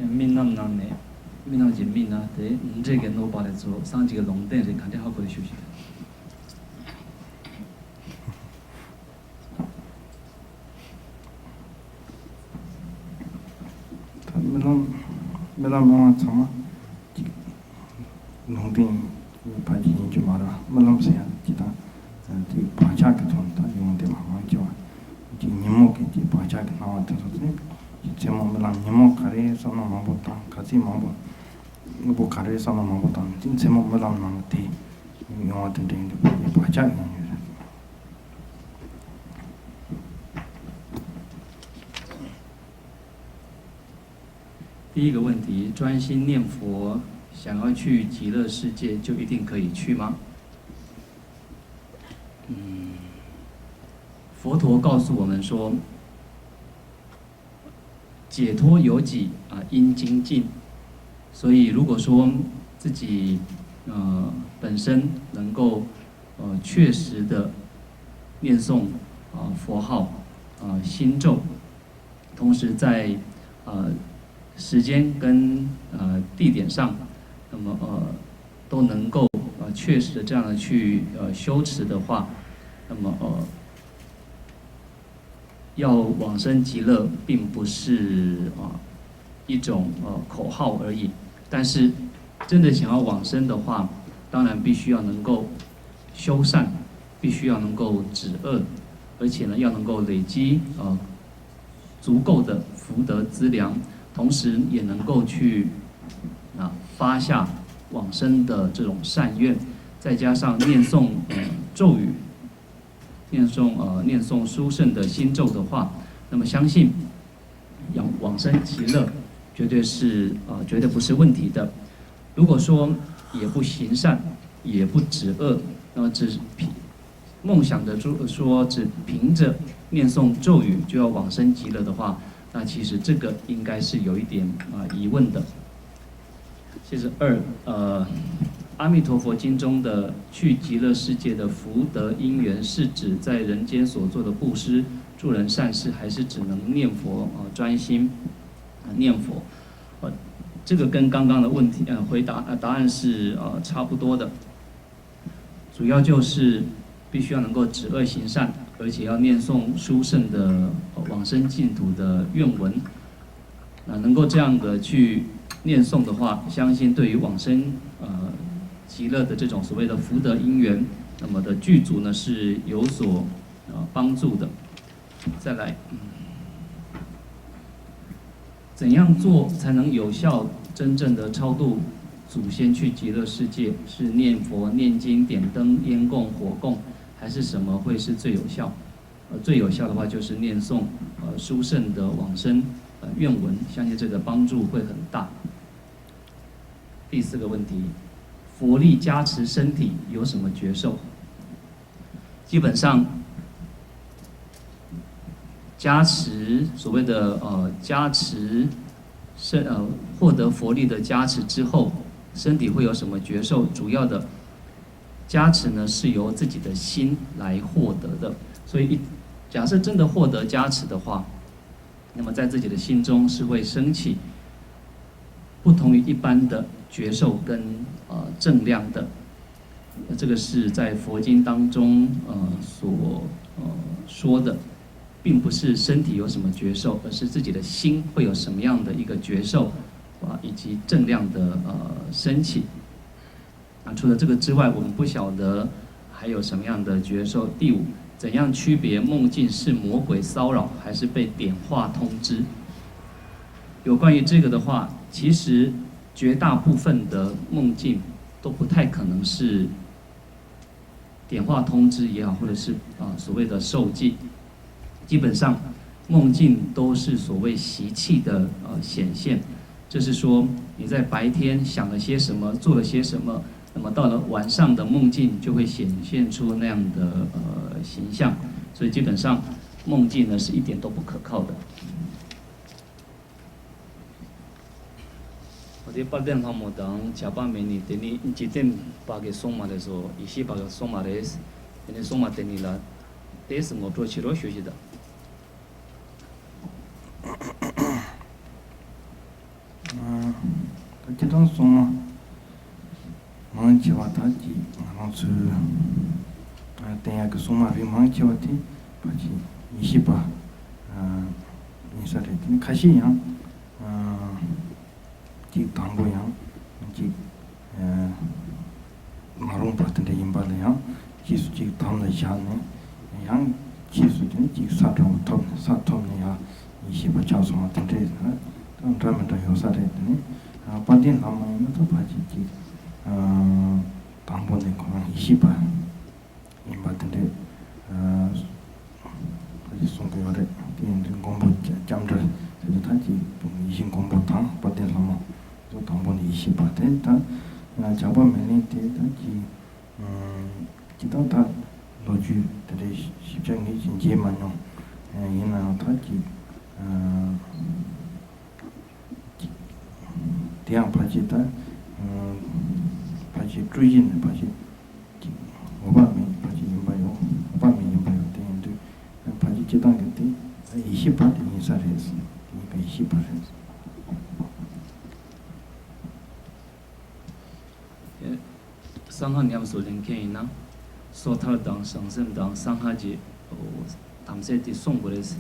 རྨི་ལམ་ནང་ནས་རྨི་ལམ་གྱི་རྨི་ན་དེ་འདྲས་ཀྱི་གནོད་པ་རེད་ཚོ། སངས་རྒྱས་ཀྱི་ལུང་བསྟན་རེད། ག་འདྲས་ཧ་གོ་རེད་ཞུ་ཞིག་ད་རྨི་ལམ་རྨི་ལམ་རྨི་བ་ཚང་མ་ཅིག་ལུང་བསྟན་ཕལ་ཆེར་ཡིན་རྒྱུ་མ་རེད། རྨི་ལམ་ཟེར་ཡ་ཅིག་དང་ཅིག་བག་ཆགས་ཀྱི་ཐོག་ནས་ད་ཡོང་བསྡད་པ་མང་ཆེ་བ་ཅིག་ཉིན་མོ་གི་ཅིག་བག་ཆགས་ཀྱི་སྣང་བ་དེ་ཚོ་ཚེ་ཅིག་མཚན་མོ་རྨི་ལམ་ཉིན་མོ་ག་རེ་བསམ་ན་མང་པོ་དང་ག་ཚོད་མང་པོ་དངོས་པོ་ག་རེ་བསམ་ན་མང་པོ་དང་ཅིག་མཚན་མོ་རྨི་ལམ་ནང་ལ་དེ་ཡོང་བ་དེ་འདྲ་ཡིན་དུས་བག་ཆགས་ཡོང་ཡོད་རེད། 第一个问题，专心念佛，想要去极乐世界，就一定可以去吗？嗯，佛陀告诉我们说，解脱由己啊，因精进。所以如果说自己呃本身能够呃确实的念诵啊佛号，呃新咒，同时在呃时间跟呃地点上，那么呃都能够呃确实的这样的去呃修持的话，那么呃要往生极乐，并不是啊、呃一种呃口号而已。但是真的想要往生的话，当然必须要能够修善，必须要能够止恶，而且呢要能够累积呃足够的福德资粮，同时也能够去啊发下往生的这种善愿，再加上念诵咒语，念诵呃念诵殊胜的心咒的话，那么相信往往生极乐绝对是呃绝对不是问题的。如果说也不行善，也不止恶，那么只是凭梦想着说只凭着念诵咒语就要往生极乐的话，那其实这个应该是有一点啊疑问的。其实二呃，阿弥陀佛经中的去极乐世界的福德因缘，是指在人间所做的布施、助人善事，还是只能念佛啊专心啊念佛？呃，这个跟刚刚的问题呃回答呃答案是呃差不多的。主要就是必须要能够止恶行善，而且要念诵殊胜的往生净土的愿文。那能够这样的去念诵的话，相信对于往生呃极乐的这种所谓的福德因缘，那么的具足呢是有所呃帮助的。再来，怎样做才能有效真正的超度祖先去极乐世界？是念佛、念经、点灯、烟供、火供，还是什么会是最有效？呃，最有效的话就是念诵呃殊胜的往生呃愿文，相信这个帮助会很大。第四个问题，佛力加持身体有什么绝受？基本上，加持所谓的呃加持身呃获得佛力的加持之后，身体会有什么绝受？主要的加持呢是由自己的心来获得的。所以一假设真的获得加持的话，那么在自己的心中是会升起不同于一般的觉受跟呃正量的。这个是在佛经当中呃所呃说的，并不是身体有什么觉受，而是自己的心会有什么样的一个觉受啊，以及正量的呃升起。啊，除了这个之外，我们不晓得还有什么样的觉受。第五，怎样区别梦境是魔鬼骚扰，还是被点化通知？有关于这个的话，其实绝大部分的梦境都不太可能是点化通知也好，或者是啊、呃、所谓的受记，基本上梦境都是所谓习气的呃显现，就是说你在白天想了些什么，做了些什么，那么到了晚上的梦境就会显现出那样的呃形象，所以基本上梦境呢是一点都不可靠的。འོ་དེ་དཔལ་ལྡན་ལྷ་མོ་དང་ཇག་པ་མེ་ནི་དེ་ནི་འཇིག་རྟེན་པ་གི་སྲུང་མ་རེད་སོ་ཡེ་ཤེས་པ་གི་སྲུང་མ་རེད། དེ་ནི་སྲུང་མ་དེ་ནི་ལ་དེས་ངོ་སྤྲོད་བྱེད་རོགས་ཞུ་ཞིག་དང་། ད་ཅི་དང་སྲུང་མ། མང་ཆེ་བ་དག་གིས་ང་རང་ཚོའི་བསྟེན་ཡག་གི་སྲུང་མ་རིགས་མང་ཆེ་བ་དེ་ཕལ་ཆེར་ཡེ་ཤེས་པ་ཡིན་ས་རེད། དེ་ནི་ཁ་ཤས་ཡང་གཅིག་དང་པོ་ཡང་གཅིག་མ་རུངས་པ་དེ་འདྲ་ཡིན་པ་ལ་ཡང་རྗེས་སུ་གཅིག་དམ་ལ་བཞག་ནས་ཡང་རྗེས་སུ་དེ་ནི་གཅིག་ས་དྲང་པོ་ཐོབ་ནས་ས་ཐོབ་ནས་ཡང་ཡེ་ཤེས་པ་ཆགས་སོང་བ་དེ་འདྲས་ད་འདྲ་མི་འདྲ་ཡོད་ས་རེད། དེ་ནི་དཔལ་ལྡན་ལྷ་མོ་ཡིན་ན་ད་ཕལ་ཆེར་གཅིག་དང་པོ་ནས་ཁོ་རང་ཡེ་ཤེས་པ་ཡིན་པ་དེ་འདྲས་ཕལ་ཆེར་གསུང་གི་ཡོད་རེད། དེ་ཡིན་དུས་མགོན་པོ་ལྕམ་དྲལ་དེ་ཚོ་ད་ཅིག་ཡེ་ཤེས་མགོན་པོ་དང་དཔལ་ལྡན་ལྷ་མོ་དེ་ཚོ་དང་པོ་ནས་ཡེ་ཤེས་པ་དེ་ད་ཇག་པ་མེ་ལེན་དེ་ད་ཅིག་ཅི་ལྟར་ད་ལོ་རྒྱུས་དེ་འདྲའི་ཞིབ་ཆ་ངས་ཅིག་མཇལ་མ་མྱོང་། ཡིན་ནའང་ད་ཅིག་དེ་ཡང་ཕལ་ཆེར་ད་ཕལ་ཆེར་སྤྲུལ་གཞི་ནས་ཕལ་ཆེར་འོད་དཔག་མེད་ཕལ་ཆེར་ཡིན་པ་ཡོད། འོད་དཔག་མེད་ཡིན་པ་ཡོད། དེ་ཡིན་དུས་ཕལ་ཆེར་སྤྱི་བཏང་གི་དེ་ ཤེས་པ་དེ་ཡིན་ས་རེད། ཡིན་པའི་ཤེས་པ་རེད། གསང་སྔགས་ཉམས་སུ་ལེན་མཁན་ཡིན་ན། སོ་ཐར་དང་བྱང་སེམས་དང་གསང་སྔགས་ཀྱི་དམ་ཚིག་དེ་སྲུང་དགོས་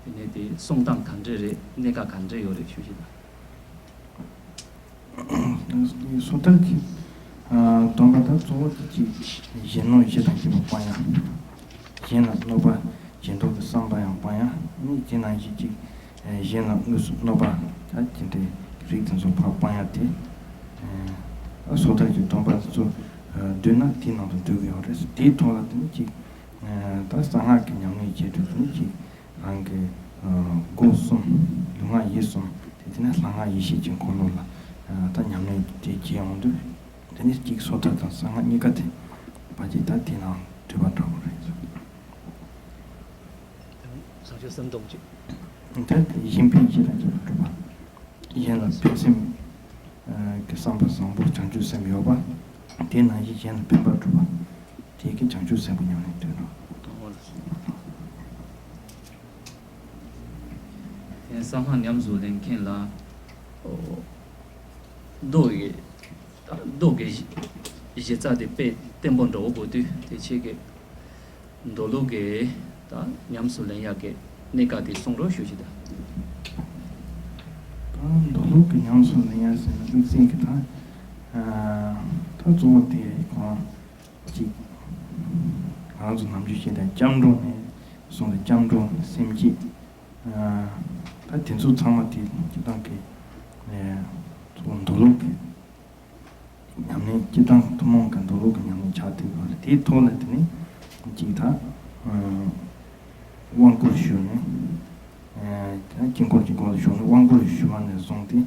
རེད། དེ་ནས་དེ་སྲུང་སྟངས་ག་འདྲ་རེད། གནད་འགག་ག་འདྲ་ཡོད་རེད། ཞུ་ཞིག་དང་། སོ་ཐར་གྱི་སྡོམ་པ་དང་གཙོ་བོ་དེ་གཅིག་གཞན་གནོད་བྱེད་དང་བཅས་པ་སྤང་ཡ། གཞན་ལ་གནོད་པ་བྱེད་འདོད་ཀྱི་བསམ་པ་ཡང་སྤང་ཡ། ནི་དེ་ནང་བཞིན་གཅིག་གཞན་ལ་དངོས་སུ་གནོད་པ་ད་ཅི་འདྲའི་རིགས་དེ་ཚོ་ཕར་སྤང་ཡ་དེ། སོ་ཐར་གྱི་སྡོམ་པ་དེ་ཚོ་བསྡུས་ན་དེའི་ནང་དུ་འདུ་གི་ཡོད་རེད། དེའི་ཐོག་ལ་དེ་ནི་གཅིག་ད་གསང་སྔགས་ཀྱི་ཉམས་ལེན་བྱེད་དུས་དེ་ནི་གཅིག་རང་གི་སྒོ་གསུམ་ལུས་ངག་ཡིད་གསུམ་དེ་དེ་ནི་ལྷ་སྔགས་ཡེ་ཤེས་ཀྱི་འཁོར་ལོ་ལ་ད་ཉམས་ལེན་དེ་བྱེད་ཡོང་དུས། དེ་ནི་གཅིག་སོ་ཐར་དང་གསང་སྔགས་གཉིས་ཀ་དེ་བར་གྱི་ད་དེ་ནང་འདུས་པ་འདྲ་བོ་རེད། བྱང་ཆུབ་སེམས་སྟོང་གཅིག་དེ་གཞན་ཕན་བྱེད་དང་བཅས་པ་སྒྲུབ་པ། གཞན་ལ་ཕན་སེམས་ཀྱི་བསམ་པ་བཟང་པོ་བྱང་ཆུབ་སེམས་ཡོད་པ། དེ་ནང་བཞིན་གཞན་ལ་ཕན་པ་སྒྲུབ་པ། དེ་གི་བྱང་ཆུབ་སེམས་ཀྱི་ཉམས་ལེན་སྟོན་རོགས། དེ་གསང་སྔགས་ཉམས་སུ་ལེན་མཁན་ལ། མདོ་ཡི་མདོ་གི་གཞི་རྩ་དེ་དཔེ་བརྟན་པོ་འདྲ་བོ་དགོས་དུས། དེ་ཆེད་ཀྱི་མདོ་ལུགས་ཀྱི་ད་ཉམས་སུ་ལེན་ཡག་གི་གནད་འགག་དེ་གསུང་རོགས་ཞུ་ཞིག་དང་། ད་མདོ་ལུགས་ཀྱི་ཉམས་སུ་ལེན་ཡག་ཟེར་ན་དམིགས་བསལ་གྱི་ད་ད་གཙོ་བོ་དེ་གང་ཅིག་ང་ཚོ་ནམ་རྒྱུན་བཤད་དེ་སྐྱབས་འགྲོ་ནས་བཟུང་སྟེ་སྐྱབས་འགྲོ་ནས་སེམས་བསྐྱེད། ད་དེ་ཚོ་ཚང་མ་དེ་སྤྱི་བཏང་གི་གཙོ་བོ་མདོ་ལུགས་ཀྱི་ཉམས་ལེན། སྤྱི་བཏང་ཐུན་མོང་གི་མདོ་ལུགས་ཀྱི་ཉམས་ལེན་ཆགས་བསྡད་ཡོད་རེད། དེའི་ཐོག་ལ་དེ་ནི་གཅིག་ད་དབང་བསྐུར་ཞུས་ནས། དེ་ནི་དཀྱིལ་འཁོར་གྱི་སྒོ་ལ་ཞུགས་ནས་དབང་བསྐུར་ཞུ་བ་ནས་བཟུང་སྟེ།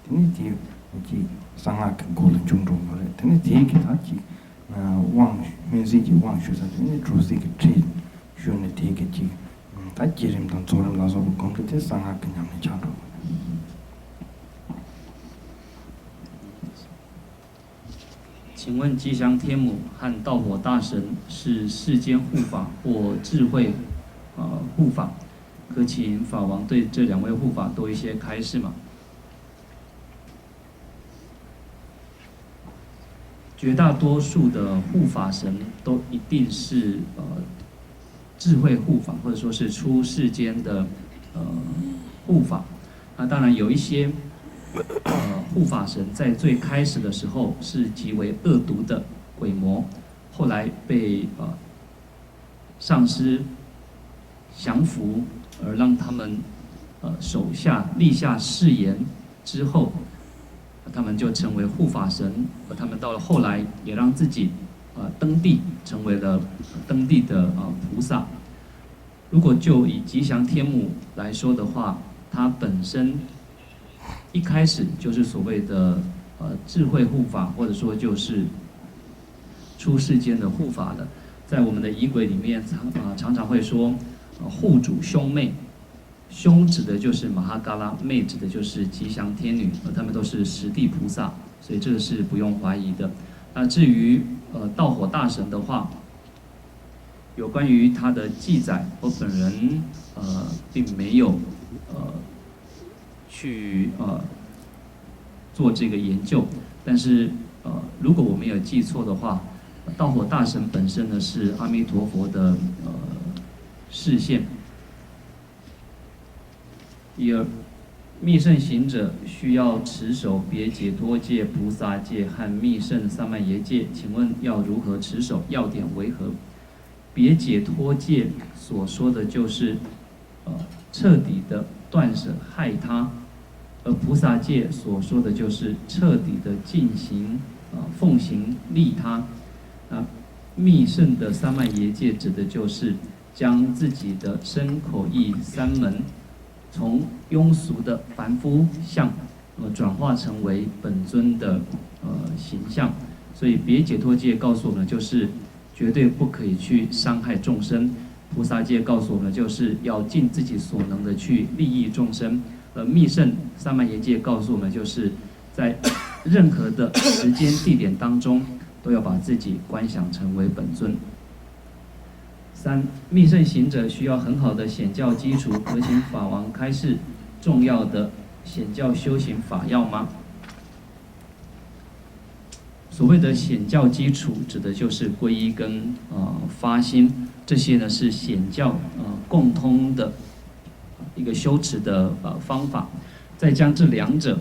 དེ་ནི་དེ་གཅིག་གསང་སྔགས་ཀྱི་སྒོ་ལ་འཇུག་འགྲོ་གི་རེད། དེ་ནི་དེའི་གི་ད་གཅིག་དབང་སྨོན་ཚིག་གི་དབང་ཞུ་ས། དེ་ནི་གྲོལ་སའི་གི་ཁྲིད་ཞུ་ནས་དེའི་གི་གཅིག་ད་བསྐྱེད་རིམ་དང་རྫོགས་རིམ་ལ་སོགས་པ་སྒོམ་དུས་དེ་གསང་སྔགས་ཀྱི་ཉམས་ལེན་ཆགས་འགྲོ་གི་རེད། 请问吉祥天母和盗火大神是世间护法或智慧，呃，护法？可请法王对这两位护法多一些开示吗？绝大多数的护法神都一定是呃智慧护法，或者说是出世间的呃护法。那当然有一些呃护法神在最开始的时候是极为恶毒的鬼魔，后来被呃上师降服，而让他们呃手下立下誓言之后，他们就成为护法神，而他们到了后来也让自己呃登第成为了登第的呃菩萨。如果就以吉祥天母来说的话，它本身一开始就是所谓的呃智慧护法，或者说就是出世间的护法的。在我们的仪轨里面常啊、常常会说，呃护主兄妹，兄指的就是马哈嘎拉，妹指的就是吉祥天女，而他们都是实地菩萨，所以这个是不用怀疑的。那至于呃盗火大神的话，有关于他的记载，我本人呃并没有呃去呃做这个研究，但是呃如果我没有记错的话，盗火大神本身呢是阿弥陀佛的呃示现。一二，密圣行者需要持守别解脱戒、菩萨戒和密圣三昧耶戒，请问要如何持守？要点为何？别解脱戒所说的就是，呃，彻底的断舍害他，而菩萨戒所说的就是彻底的进行，呃，奉行利他。那密圣的三昧耶戒指的就是将自己的身口意三门从庸俗的凡夫相，呃，转化成为本尊的呃形象。所以别解脱戒告诉我们，就是绝对不可以去伤害众生。菩萨戒告诉我们，就是要尽自己所能的去利益众生。而密圣三昧耶戒告诉我们，就是在任何的时间地点当中，都要把自己观想成为本尊。三、密乘行者需要很好的显教基础，可请法王开示重要的显教修行法要吗？所谓的显教基础，指的就是皈依跟呃发心，这些呢是显教呃共通的一个修持的呃方法。再将这两者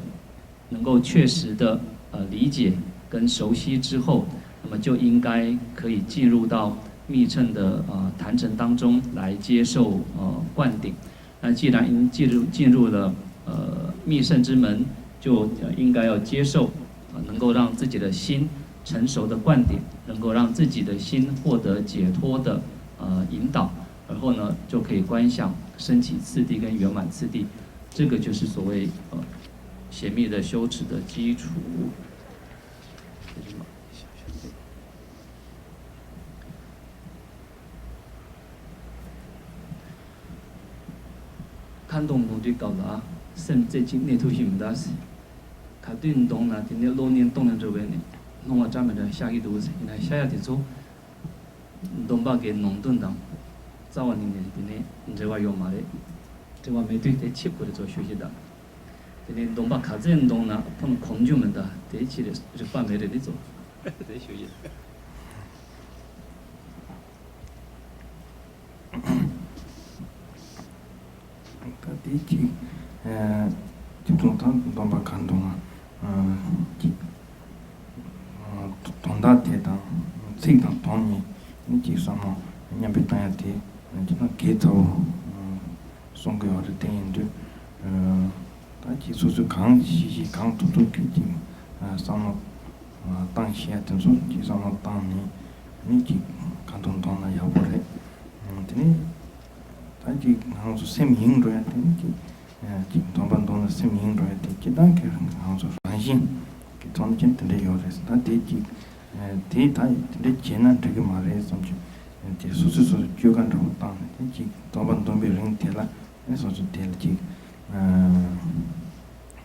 能够确实的呃理解跟熟悉之后，那么就应该可以进入到密乘的呃坛城当中来接受呃灌顶。那既然已经进入进入了呃密乘之门，就呃应该要接受呃能够让自己的心成熟的灌顶，能够让自己的心获得解脱的呃引导，而后呢就可以观想升起次第跟圆满次第，这个就是所谓呃显密的修持的基础。ཁ་འདོན་འདོན་དུས་སྐབས་ལ་སེམས་རྩེ་གཅིག་གནས་ཐུབ་ཀྱི་མི་འདུག་ཟེར། ག་དུས་འདོན་ན་དེ་ནས་གློག་བརྙན་གཏོང་ནས་འགྲོ་བས་ནས་སྣང་བ་འདྲ་མི་འདྲ་ཤར་གྱི་འདུག་ཟེར། ཡིན་ན་ཤར་ཡ་དེ་ཚོ་འདོན་པ་གི་ནང་དོན་དང་རྩ་བ་ནས་ནས་དེ་ནས་འབྲེལ་བ་ཡོད་མ་རེད། འབྲེལ་བ་མེད་དུས་དེ་ཕྱི་ཁོ་རེ་ཚོ་ཞུ་གི་དང་། དེ་ནས་འདོན་པ་ག་ཚད་འདོན་ན་ཕུང་གོམས་འཇུག་མི་འདུག་དེ་ཕྱི་རེ་རིག་པ་མེད་རེད་དེ་ཚོ། དེ་ཞུ་གི། ད་དེ་གཅིག་ཨ་གཅིག་དང་ཐང་འདོན་པ་གང་འདོན་ན་ཨ་གཅིག་ཨ་དོན་དག་དེ་དང་ཚིག་དང་དོན་གཉིས་ནི་གཅིག་བསམ་བློ་མཉམ་པའི་བཏང་ཡ་དེ་གཅིག་དང་གལ་ཚ་བོ་ཨ་གསུང་གི་ཡོད་རེད། དེ་ཡིན་དུས་ཨ་ད་གཅིག་སོ་སོས་གང་ཤེས་ཤེས་གང་ཐུབ་ཐུབ་ཀྱིས་གཅིག་ཨ་བསམ་བློ་ཨ་བཏང་ཤེས་ཡ་དེ་ཚོ་གཅིག་བསམ་བློ་བཏང་ནས་ནི་གཅིག་གང་ཐུབ་འདོན་ན་ཡག་པོ་རེད། ཨ་དེ་ནས། ད་ཅིག་ང་ཚོ་སེམས་གཡེང་འགྲོ་ཡ་དེ་ནི་ཅིག་ཅིག་འདོན་པ་འདོན་ན་སེམས་གཡེང་འགྲོ་ཡ་དེ་སྤྱིར་བཏང་གི་ང་ཚོ་རང་བཞིན་གྱི་མཚོན་ཅན་དེ་འདྲ་ཡོད་རེད། ད་དེ་ཅིག་དེ་ད་དེ་འདྲ་བྱས་ན་འགྲིག་གི་མ་རེད་བསམ་གྱི་དེ་སོ་སོས་སོ་སོ་སྤྱོད་ཀ་འདྲ་བོ་བཏང་ནས་དེ་ཅིག་འདོན་པ་འདོན་པའི་རིང་དེ་ལ་ནི་སོ་སོ་དེ་ལ་ཅིག་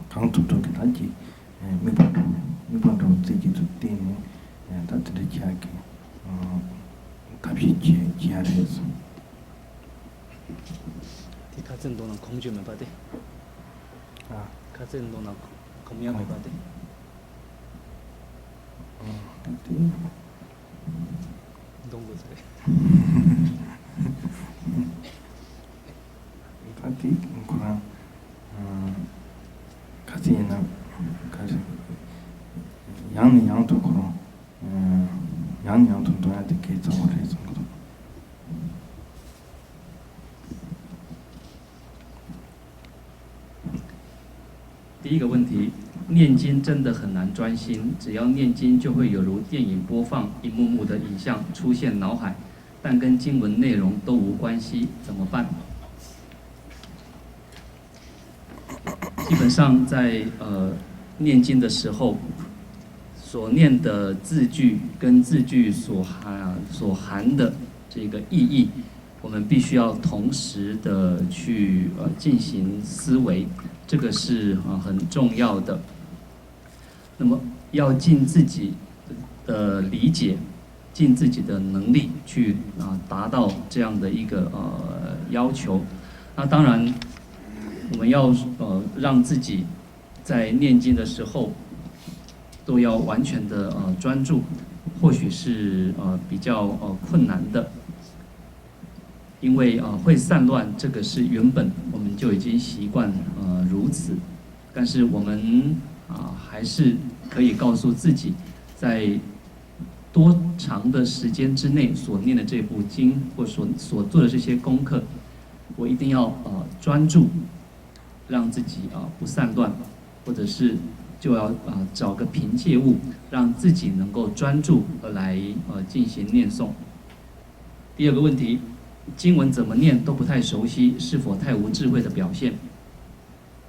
གང་ཐུབ་ཐུབ་ཀྱི་ད་ཅིག་དམིགས་པ་འདྲ་བོ་དམིགས་པ་འདྲ་བོ་རྩེ་གཅིག་ཏུ་བསྟེན་ནས་ད་དེ་འདྲ་བྱ་གི་ཐབས་ཤེས་བྱེད་བྱེད་ཡ་རེད། དེ་ཁ་ཚིག་འདོན་ན་གོམས་འཇུག་མེད་པ་དེ། ཨ། ཁ་ཚིག་འདོན་ན་གོམས་ཡ་མེད་པ་དེ། ཨ་དེ། འདོན་དགོས་ས་རེད། ད་དེ་ཁོ་རང་ཁ་ཚིག་ཡིན་ན་ཁ་ཚིག་ཡང་ནས་ཡང་དུ་ཁོ་རང་ཡང་ནས་ཡང་དུ་འདོན་ཡ་དེ་གལ་ཆེན་པོ་རེད་བསམ་གྱི་འདུག第一个问题，念经真的很难专心，只要念经就会有如电影播放，一幕幕的影像出现脑海，但跟经文内容都无关系，怎么办？基本上在呃念经的时候，所念的字句跟字句所含所含的这个意义，我们必须要同时的去呃进行思维，这个是啊、呃、很重要的。那么要尽自己的理解，尽自己的能力去啊、呃、达到这样的一个呃要求。那当然，我们要呃让自己在念经的时候都要完全的呃专注，或许是呃比较呃困难的。因为啊、呃会散乱，这个是原本我们就已经习惯呃如此，但是我们啊、呃还是可以告诉自己，在多长的时间之内所念的这部经或所所做的这些功课，我一定要呃专注，让自己啊、呃不散乱，或者是就要啊、呃找个凭借物，让自己能够专注而来呃进行念诵。第二个问题，经文怎么念都不太熟悉，是否太无智慧的表现？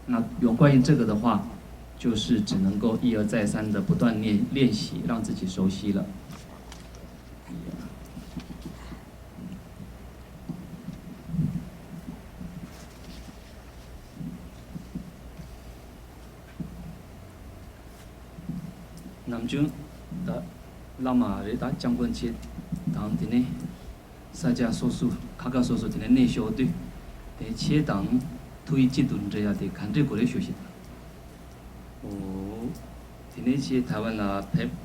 那有关于这个的话，就是只能够一而再三的不断练练习，让自己熟悉了。 ནམ་རྒྱུན་ད་བླ་མ་རེད། ད་སྐྱབས་མགོན་ཆེ་དང་དེ་ནས་ ས་ཆ་སོ་སོ་ཁ་ཁ་སོ་སོ་དེ་ནས་གནས་ཤོར་དུས། དེ་ཁྱེད་དང་ཐུགས་ཡིད་གཅིག་ཏུ་འདྲེས་ཡ་དེ་ག་འདྲས་དགོས་རེད་ཞུ་ཞིག་དང་། འོ། དེ་ནས་ཁྱེད་ཐའེ་ཝན་ལ་ཕེབས།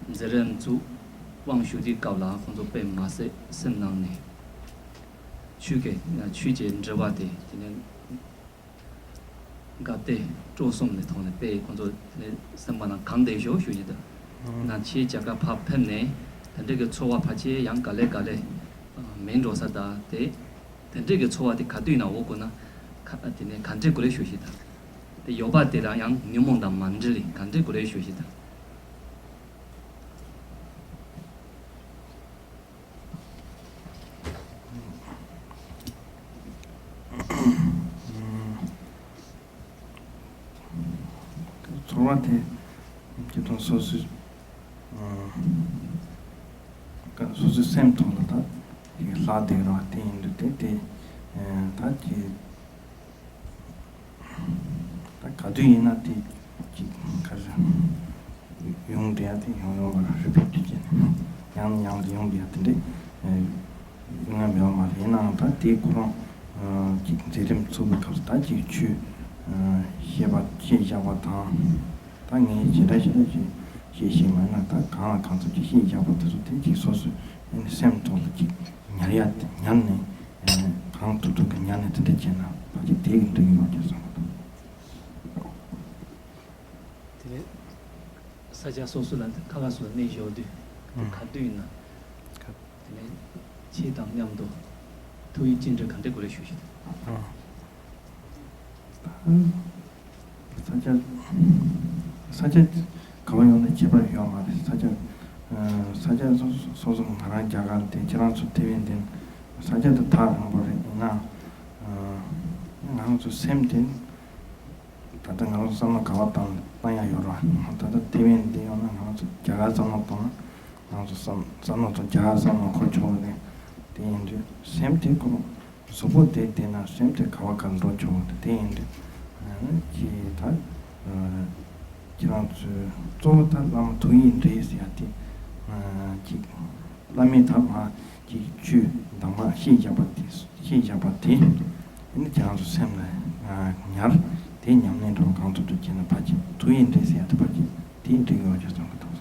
མཛད་རིམ་ཚུགས། དབང་ཞུ་དུས་སྐབས་ལ་ཁོང་ཚོ་དཔེ་མ་སྲིད་སེམས་ནང་ནས། ཆོས་ཀྱི་ཆོས་ཀྱི་འབྲེལ་བ་དེ་དེ་ནས། དགའ་བདེ་སྤྲོ་གསུམ་ནས་ཐོག་ནས་དཔེ་ཁོང་ཚོ་ནས་སེམས་པ་ནང་གང་བདེ་ཞོག་ཞུ་ཡི་དང་། ན་ཆེ་རྒྱ་གར་ཕར་ཕེབས་ནས་དེ་འདྲ་གི་ཚོར་བ་ཕལ་ཆེར་ཡང་ག་ལེ་ག་ལེ་མེད་འགྲོ་ས་དང་དེ། དེ་འདྲ་གི་ཚོར་བ་དེ་ག་དུས་ན་འོ་དགོས་ན། ག་དེ་ནས་ག་འདྲ་དགོས་རེད་ཞུ་ཞིག་དང་། དེ་ཡོད་པ་དེ་རང་ཡང་ཉོན་མོངས་དང་མ་འབྲེལ་ལེ་ག་འདྲ་དགོས་རེད་ཞུ་ཞིག་དང་། ཚོར་བ་དེ་སྤྱིར་བཏང་སོ་སོའི་སོ་སོའི་སེམས་ཐོག་ལ་ད་ལྷག་བསྡད་ར་དེ་ཡིན་དུས་དེ་དེ་ད་ཀྱི། ད་ག་དུས་ཡིན་ན་དེ་ཅིག་ག་རེ་ཡོང་བསྡད་ཡ་དེ་ཡོང་ཡོང་བ་རེ་རེ་བེད་སྤྱོད་བྱས་ནས་ཡང་ནས་ཡང་དུ་ཡོང་བསྡད་ཡ་དེ་འདྲས་ཡོང་ཡ་མེད་པ་མ་རེད། ཡིན་ནའང་ད་དེ་ཁོ་རང་ཅིག་མཛད་རིམ་ཚུགས་པའི་སྐབས་སུ་ད་ཅིག་ཆོས་བཤད་པ་བཤད་བཞག་པ་དང་ད་ངས་ཇི་འདྲ་ཇི་འདྲ་ཅིག་བཤད་ཤེས་མ་ཡིན་ན་ད་གང་ལ་གང་འཚམ་ཅིག་བཤད་བཞག་པ་དེ་ཚོ་དེ་ཅིག་སོ་སོའི་སེམས་ཐོག་ལ་ཅིག་ཉར་ཡ་དེ་ཉར་ནས། གང་ཐུབ་ཐུབ་ཀྱི་ཉར་ནས་དེ་འདྲ་བྱས་ན་ཕལ་ཆེར་དེ་གི་འགྲིག་གི་ཡོད་ཀྱང་བསམ་གི་འདུག་དེ་ནས་ས་ཆ་སོ་སོ་ལ་ཁ་ཁ་སོ་སོ་གནས་བཞག་དུས་དེ་ག་དུས་ཡིན་ན། དེ་ནས་ཁྱེད་དང་མཉམ་དུ་ཐུགས་ཡིད་གཅིག་འདྲེས་ག་འདྲ་དགོས་རེད་ཞུ་ཞིག་དང་། ས་ཆ་ས་ཆ་ག་བ་ཡོང་ནས་ཁྱད་པར་ཡོད་མ་རེད། ས་ཆ་ས་ཆ་སོ་སོ་ང་རང་རྒྱ་གར་དེ་ཁྱེད་རང་ཚོ་ཐེ་ཝན་དེ་ས་ཆ་དེ་ཐག་རིང་པོ་རེད། ཡིན་ན་ང་རང་ཚོ་སེམས་དེ་ད་ལྟ་ང་རང་ཚོ་བསམ་བློ་ག་བ་བཏང་བཏང་ཡ་ཡོད་ར། ད་ལྟ་ཐེ་ཝན་དེ་ཡོང་ན་ང་རང་ཚོ་རྒྱ་གར་བསམ་བློ་བཏང་ན་ང་རང་ཚོ་བསམ་བསམ་བློ་ཚོ་རྒྱ་གར་བསམ་བློ་འཁོར་ཆོག་གི་རེད། དེ་ཡིན་དུས་སེམས་དེ་ཁོ་གཟུགས་པོ་དེ་བལྟས་ན་སེམས་དེ་ག་བ་ག་འགྲོ་ཆོག་གི་དེ་ཡིན་དུས་ཅི་ད་ཁྱེད་རང་ཚོས་གཙོ་བོ་ད་བླ་མ་ཐུགས་ཡིད་འདྲེས་ཟེར་ཡ་དེ་ཅིག་བླ་མའི་ཐབས་མ་ཅིག་ཆོས་གདམས་ངག་ཤེས་བཞག་པ་དེ་ཤེས་བཞག་པ་དེ་ནི་ཁྱེད་རང་ཚོ་སེམས་ལ་ཉར་དེ་ཉམས་ལེན་འགྲོ་གང་ཐུབ་ཐུབ་བྱས་ན་ཕལ་ཆེར་ཐུགས་ཡིད་འདྲེས་ཟེར་ཡ་དེ་ཕལ་ཆེར་དེ་འགྲིག་ཡོད་ཅེས་བསམ་གི་འདུག་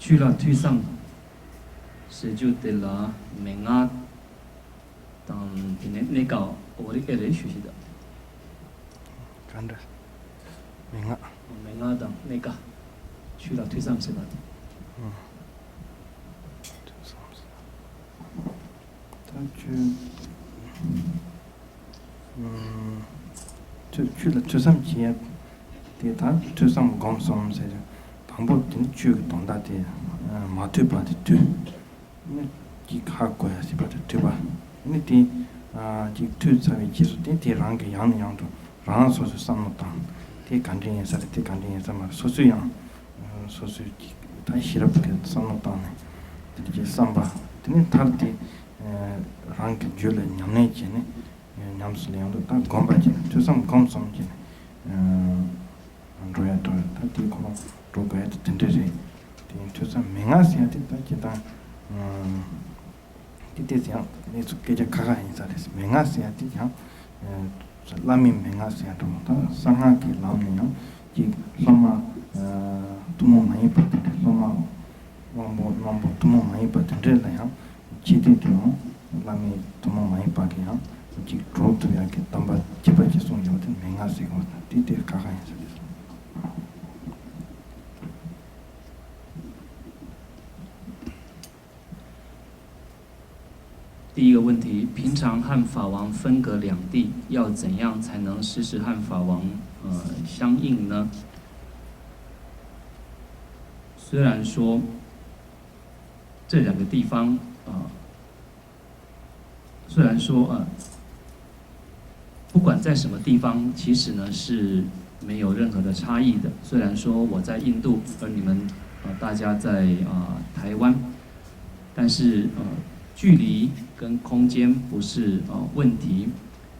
ཆོས་ལ་ཐོས་བསམ་ཟེར་རྒྱུ་དེ་ལ་མན་ངག་དང་དེ་ནས་གནད་འགག་འོ་རེ་ཨེ་རེད་ཞུ་ཞིག་དང་། ག་འདྲ། མན་ངག་མན་ངག་དང་གནད་འགག་ཆོས་ལ་ཐོས་བསམ་ཟེར་བ་དང་། ཐོས་བསམ་ཟེར། ད་ཆོས། ཆོས་ཆོས་ལ་ཐོས་བསམ་བྱེད་ཡ་དེ་ད་ཐོས་བསམ་སྒོམ་གསུམ་ཟེར། དང་པོ་དེ་ནི་ཆོས་ཀྱི་དོན་དག་དེ་མ་ཐོས་པ་དེ་ཐོས། ནི་ཅིག་ཧ་གོ་ཡ་ཟེར་བ་དེ་ཐོས་པ། ནི་དེ་ཅིག་ཐོས་ཚར་བའི་རྗེས་སུ་དེ་དེ་རང་གི་ཡང་ནས་ཡང་དུ་རང་སོ་སོས་བསམ་བློ་བཏང་། དེ་ག་འདྲ་ཡིན་ས་རེད། དེ་ག་འདྲ་ཡིན་ས་མ་རེད། སོ་སོས་ཡང་སོ་སོས་ཅིག་ད་ཤེས་རབ་ཀྱི་བསམ་བློ་བཏང་ནས་དེ་འདྲ་ཅིག་བསམ་པ་དེ་ནི་མཐར་དེ་རང་གི་རྒྱུད་ལ་ཉམས་ལེན་བྱས་ནས་ཉམས་སུ་ལེན་དུ་ད་སྒོམ་པ་བྱས་ནས་ཐོས་བསམ་སྒོམ་གསུམ་བྱས་ནས། འགྲོ་ཡ་འགྲོ་ཡ་ད་དེའི་ཁོ་རང་འགྲོ་དགོས་ཡ་དེ་དེ་འདྲ་རེད། དེ་ཡིན་དུས་ཙང་མན་ངག་ཟེར་ཡ་དེ་ད་ཁྱེད་དང་དེ་དེ་ཡང་གནས་ཚུལ་སྐད་ཆ་ཁ་ཁ་ཡིན་ས་རེད། མན་ངག་ཟེར་ཡ་དེ་ཡང་བླ་མའི་མན་ངག་ཟེར་ཡ་འགྲོ་ད་གསང་སྔགས་ཀྱི་ལམ་ནས་ཡང་ཅིག་སློབ་མ་ཐུན་མོང་མ་ཡིན་པ་དེ་འདྲ་སློབ་མ་དབང་པོ་རྣོན་པོ་ཐུན་མོང་མ་ཡིན་པ་དེ་འདྲ་ལ་ཡང་། ཆེ་དུས་དུའང་བླ་མའི་ཐུན་མོང་མ་ཡིན་པ་གི་ཡང་གཅིག་གྲོགས་ཐུབ་ཡག་གི་གདམས་པ་ཁྱད་པར་གྱིས་གསུངས་ཡོད་དེ་མན་ངག་ཟེར་གོ་དང་དེ་དེ་ཁ་ཁ་ཡིན་ཟེར་དེ་གསུངས། 第一个问题，平常和法王分隔两地，要怎样才能时时和法王呃相应呢？虽然说这两个地方啊、呃虽然说呃，不管在什么地方，其实呢是没有任何的差异的。虽然说我在印度，而你们呃大家在啊、呃台湾，但是呃距离跟空间不是呃问题。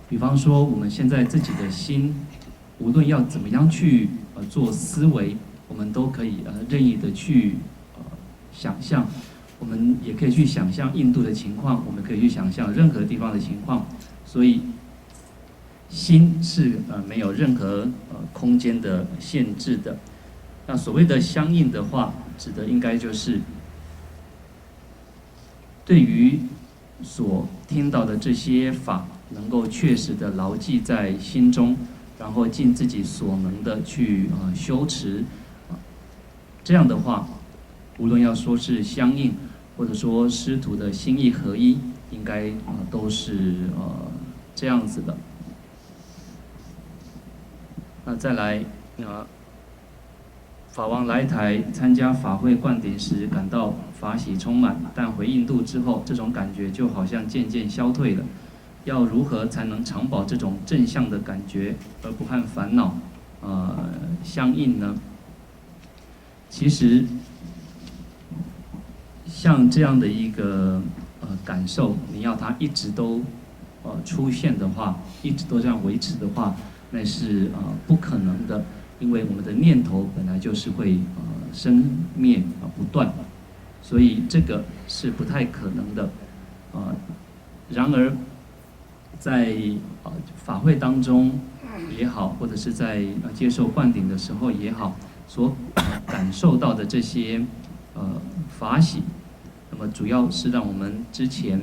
比方说我们现在自己的心，无论要怎么样去呃做思维，我们都可以呃任意的去呃想象，我们也可以去想象印度的情况，我们可以去想象任何地方的情况。所以心是呃没有任何呃空间的限制的。那所谓的相应的话，指的应该就是对于所听到的这些法，能够确实的牢记在心中，然后尽自己所能的去呃修持。这样的话，无论要说是相应，或者说师徒的心意合一，应该呃都是呃这样子的。那再来，呃，法王来台参加法会灌顶时，感到法喜充满，但回印度之后，这种感觉就好像渐渐消退了。要如何才能常保这种正向的感觉，而不和烦恼呃相应呢？其实，像这样的一个呃感受，你要它一直都呃出现的话，一直都这样维持的话，那是呃不可能的，因为我们的念头本来就是会呃生灭啊、呃、不断，所以这个是不太可能的。呃，然而在呃法会当中也好，或者是在呃接受灌顶的时候也好，所呃感受到的这些呃法喜，那么主要是让我们之前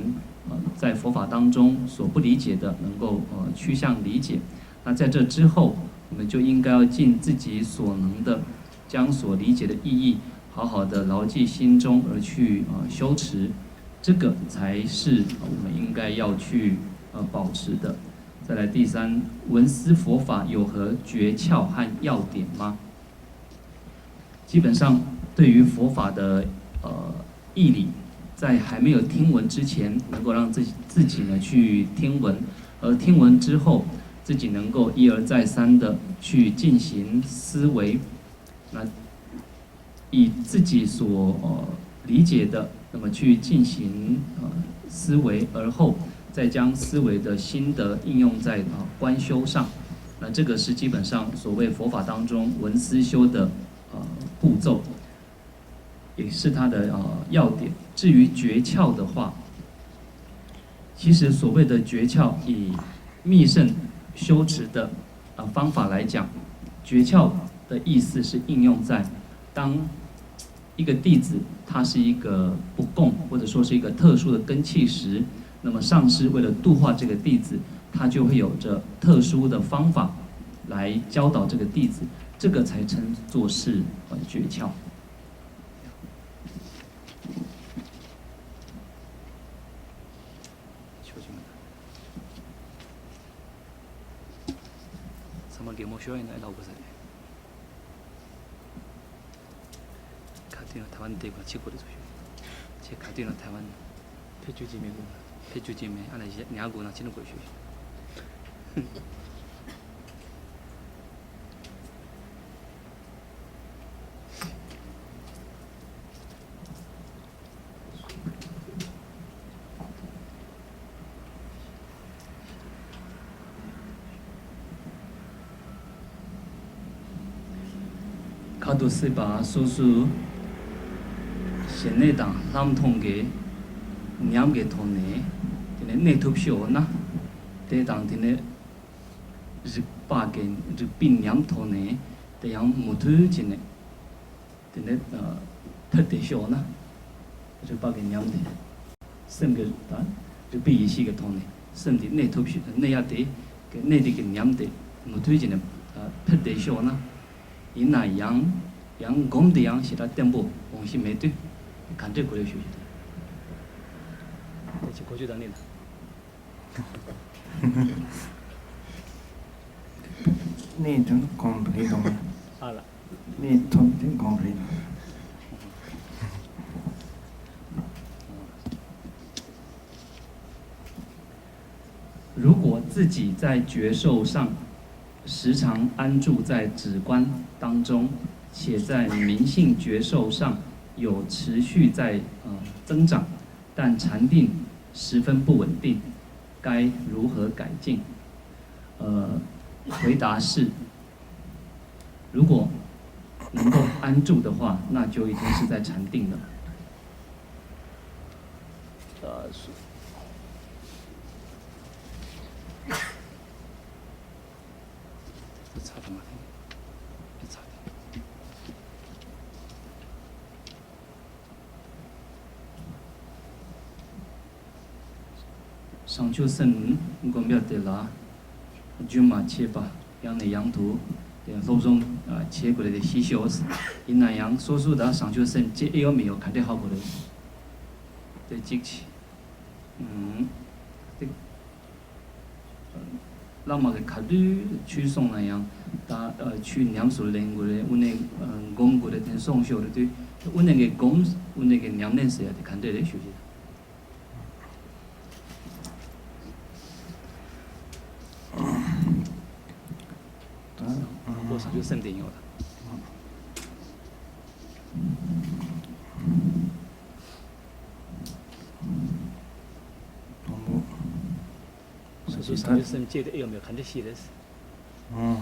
呃在佛法当中所不理解的，能够呃趋向理解。那在这之后，我们就应该要尽自己所能的，将所理解的意义好好的牢记心中，而去呃修持。这个才是我们应该要去呃保持的。再来第三，闻思佛法有何诀窍和要点吗？基本上，对于佛法的呃义理，在还没有听闻之前，能够让自己自己呢去听闻，而听闻之后，自己能够一而再三的去进行思维。那以自己所呃理解的，那么去进行呃思维，而后再将思维的心得应用在呃观修上。那这个是基本上所谓佛法当中闻思修的呃步骤，也是它的呃要点。至于诀窍的话，其实所谓的诀窍，以密乘修持的呃方法来讲，诀窍的意思是应用在当一个弟子他是一个不共或者说是一个特殊的根器时，那么上师为了度化这个弟子，他就会有着特殊的方法来教导这个弟子，这个才称作是呃诀窍。ཚང་མ་གད་མོ་ཤོར་ཡིན་ན་ཨེ་ལགས་པ་ཟེར། ག་དུས་ཡང་ཐའེ་ཝན་དེ་ག་ཕྱི་སྐོར་རེ་ཚོ་ཤོད། ཁྱེད་ག་དུས་ཡང་ཐའེ་ཝན་ཕེབས་རྒྱུ་ཅིག་མེད་གོ། ཕེབས་རྒྱུ་ཅིག་མེད། ཨ་ལ་ཉག་དགོས་ན་ཕྱི་ནང་སྐོར་ཤོད། ཁ་དོག་སྲིད་པ་སོ་སོའི་ཞི་གནས་དང་ལྷག་མཐོང་གི་ཉམས་ཀྱི་ཐོག་ནས་དེ་ནས་གནས་ཐུབ་ཤོག་ན། དེ་དང་དེ་ནས་རིག་པ་གི་རིག་པའི་ཉམས་ཐོག་ནས་དེ་ཡང་མུ་མཐུད་བྱས་ནས། དེ་ནས་ཐར་ཏེ་ཤོག་ན། རིག་པ་གི་ཉམས་དེ། སེམས་ཀྱི་དང་རིག་པའི་ཡེ་ཤེས་ཀྱི་ཐོག་ནས་སེམས་དེ་གནས་ཐུབ་ཤིག་གནས་ཡ་དེ་གི་གནས་དེ་གི་ཉམས་དེ་མུ་མཐུད་བྱས་ནས་ཐར་ཏེ་ཤོག་ན། ཡིན་ན་ཡང་ཡང་སྒོམ་དེ་ཡང་ཞེ་དྲག་བརྟན་པོ་འོང་ཤེས་མེད་དུས་ག་འདྲས་དགོས་རེད་ཞུ་ཞིག་དེ་ཅི་གོ་ཆོད་དང་ནི་ན། གནས་དང་གོམས་རེད་དང་། ཨ་ལ། གནས་ཐོབ་དེ་གོམས་རེད། 如果自己在觉受上时常安住在止观当中，且在明性觉受上有持续在呃增长，但禅定十分不稳定，该如何改进？呃，回答是，如果能够安住的话，那就已经是在禅定了。呃，是。བྱང་ཆུབ་སེམས་སྒོམ་ཡ་དེ་ལ་རྒྱུན་མ་ཆད་པ་ཡང་ནས་ཡང་དུ་དེ་སློབ་སྦྱོང་བྱེད་དགོས་རེད་དེ་ཤེས་ཤོག་ཡིན་ན་ཡང་སོ་སོ་ད་བྱང་ཆུབ་སེམས་སྐྱེ་ཨེ་ཡོད་མེད་ཡོད་ག་འདྲས་ཧ་གོ་རེད། དེ་གཅིག་བྱས། ཨུམ། དེ། བླ་མ་གིས་ག་དུས་ཆོས་གསུངས་ན་ཡང་ད་ཆོས་ཉམས་སུ་ལེན་དགོས་རེད། དབུ་ནས་སྒོམ་དགོས་རེད་དེ་གསུངས་ཤོག་རེད་དུས་དབུ་ནས་ཀྱི་སྒོམ་དབུ་ནས་ཀྱི་ཉམས་ལེན་ཟེར་ཡ་དེ་ག་འདྲས་རེད་ཞུ་ཞིག་ད་ཁོ་བྱང་ཆུབ་སེམས་དེ་ཡིན་པ་དང་། དང་པོ། སོ་སོའི་བྱང་ཆུབ་སེམས་སྐྱེ་དེ་ཨེ་ཡོད་མེད་ག་འདྲ་ཤེས་རེད། ཨང་།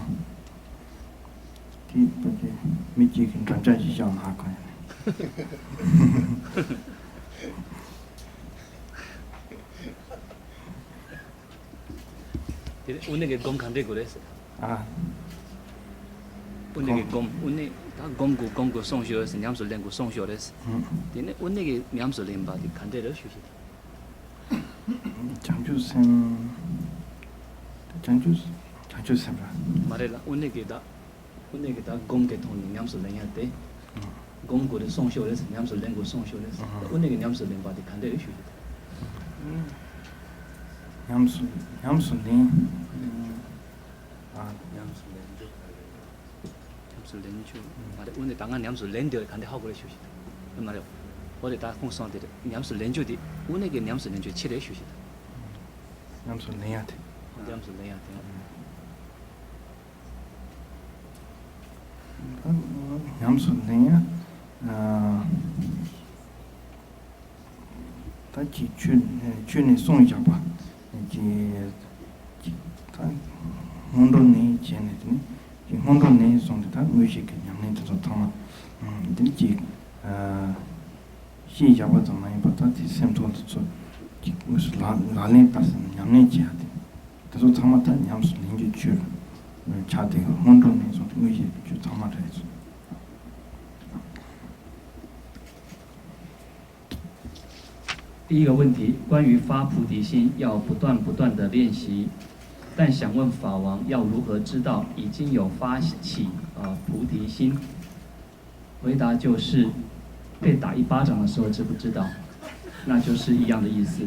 དེ་ད་དེ་མི་གཅིག་གིས་འགྲམ་ལྕག་ཅིག་བཞག་ན་ཧ་གོ་ཡ་རེད། དེ་དབུ་ནས་ཀྱི་སྒོམ་ག་འདྲས་དགོས་རེད་ཟེར། ཨ། དབུ་ནས་ཀྱི་སྒོམ་དབུ་ནས་ད་སྒོམ་དགོས་སྒོམ་དགོས་གསུངས་ཤོག་རེད་ཟེར། ཉམས་སུ་ལེན་དགོས་གསུངས་ཤོག་རེད་ཟེར། ཨང་། དེ་ནས་དབུ་ནས་ཀྱི་ཉམས་སུ་ལེན་པ་དེ་ག་འདྲས་རེད་ཞུ་ཞིག་བྱང་ཆུབ་སེམས། བྱང་ཆུབ་བྱང་ཆུབ་སེམས་ར། མ་རེད་ལ་དབུ་ནས་ཀྱི་ད། དབུ་ནས་ཀྱི་ད་སྒོམ་གྱི་ཐོག་ནས་ཉམས་སུ་ལེན་ཡ་དེ། སྒོམ་དགོས་རེད་གསུངས་ཤོག་རེད། ཉམས་སུ་ལེན་དགོས་གསུངས་ཤོག་རེད། དབུ་ནས་ཀྱི་ཉམས་སུ་ལེན་པ་དེ་ག་འདྲ་རེད་ཞུ་ཞིག་ཉམས་སུ་ཉམས་སུ་ལེན། ཨ། ཉམས་སུ་ལེན་རྒྱུ་ག་རེ་རེད། ཉམས་སུ་ལེན་རྒྱུ་མ་རེད། དབུ་ནས་ད་ང་ཉམས་སུ་ལེན་དེ་ག་འདྲ་ཧ་གོ་རེད་ཞུ་ཞིག་མ་རེད། འོ་རེད། ད་ཁོང་གསུངས་དེ་རེད། ཉམས་སུ་ལེན་རྒྱུ་དེ་དབུ་ནས་ཀྱི་ཉམས་སུ་ལེན་རྒྱུ་ཆེ་རེད་ཞུ་ཞིག་ཉམས་སུ་ལེན་ཡ་དེ། ཉམས་སུ་ལེན་ཡ་དེ། ཉམས་སུ་ལེན་ཡ། ཨ། ད་ཅིག་ཆོས་ཆོས་ནས་གསུངས་བཞག་པ། ཅིག་ཅིག་ད་སྔོན་འགྲོ་ནས་བྱས་ནས་དེ་ནས་ཅིག་སྔོན་འགྲོ་ནས་བཟུང་སྟེ་ད་དངོས་གཞི་གི་ཉམས་ལེན་དེ་ཚོ་ཚང་མ་དེ་ནས་ཅིག་ཤེས་བཞག་པ་ཙམ་མ་ཡིན་པར་ད་དེ་སེམས་ཐོག་ཏུ་ཚུར་ཅིག་དངོས་སུ་ལག་ལག་ལེན་བསྟར་ཟིན་ཉམས་ལེན་བྱེད་ཡ་དེ་དེ་ཚོ་ཚང་མ་ད་ཉམས་སུ་ལེན་རྒྱུའི་ཆོས་ཆགས་ཏེ་སྔོན་འགྲོ་ནས་བཟུང་སྟེ་དངོས་གཞི་གི་ཆོས་ཚང་མ་རེད། 第一个问题，关于发菩提心，要不断不断的练习，但想问法王，要如何知道已经有发起啊菩提心？回答就是被打一巴掌的时候知不知道？那就是一样的意思。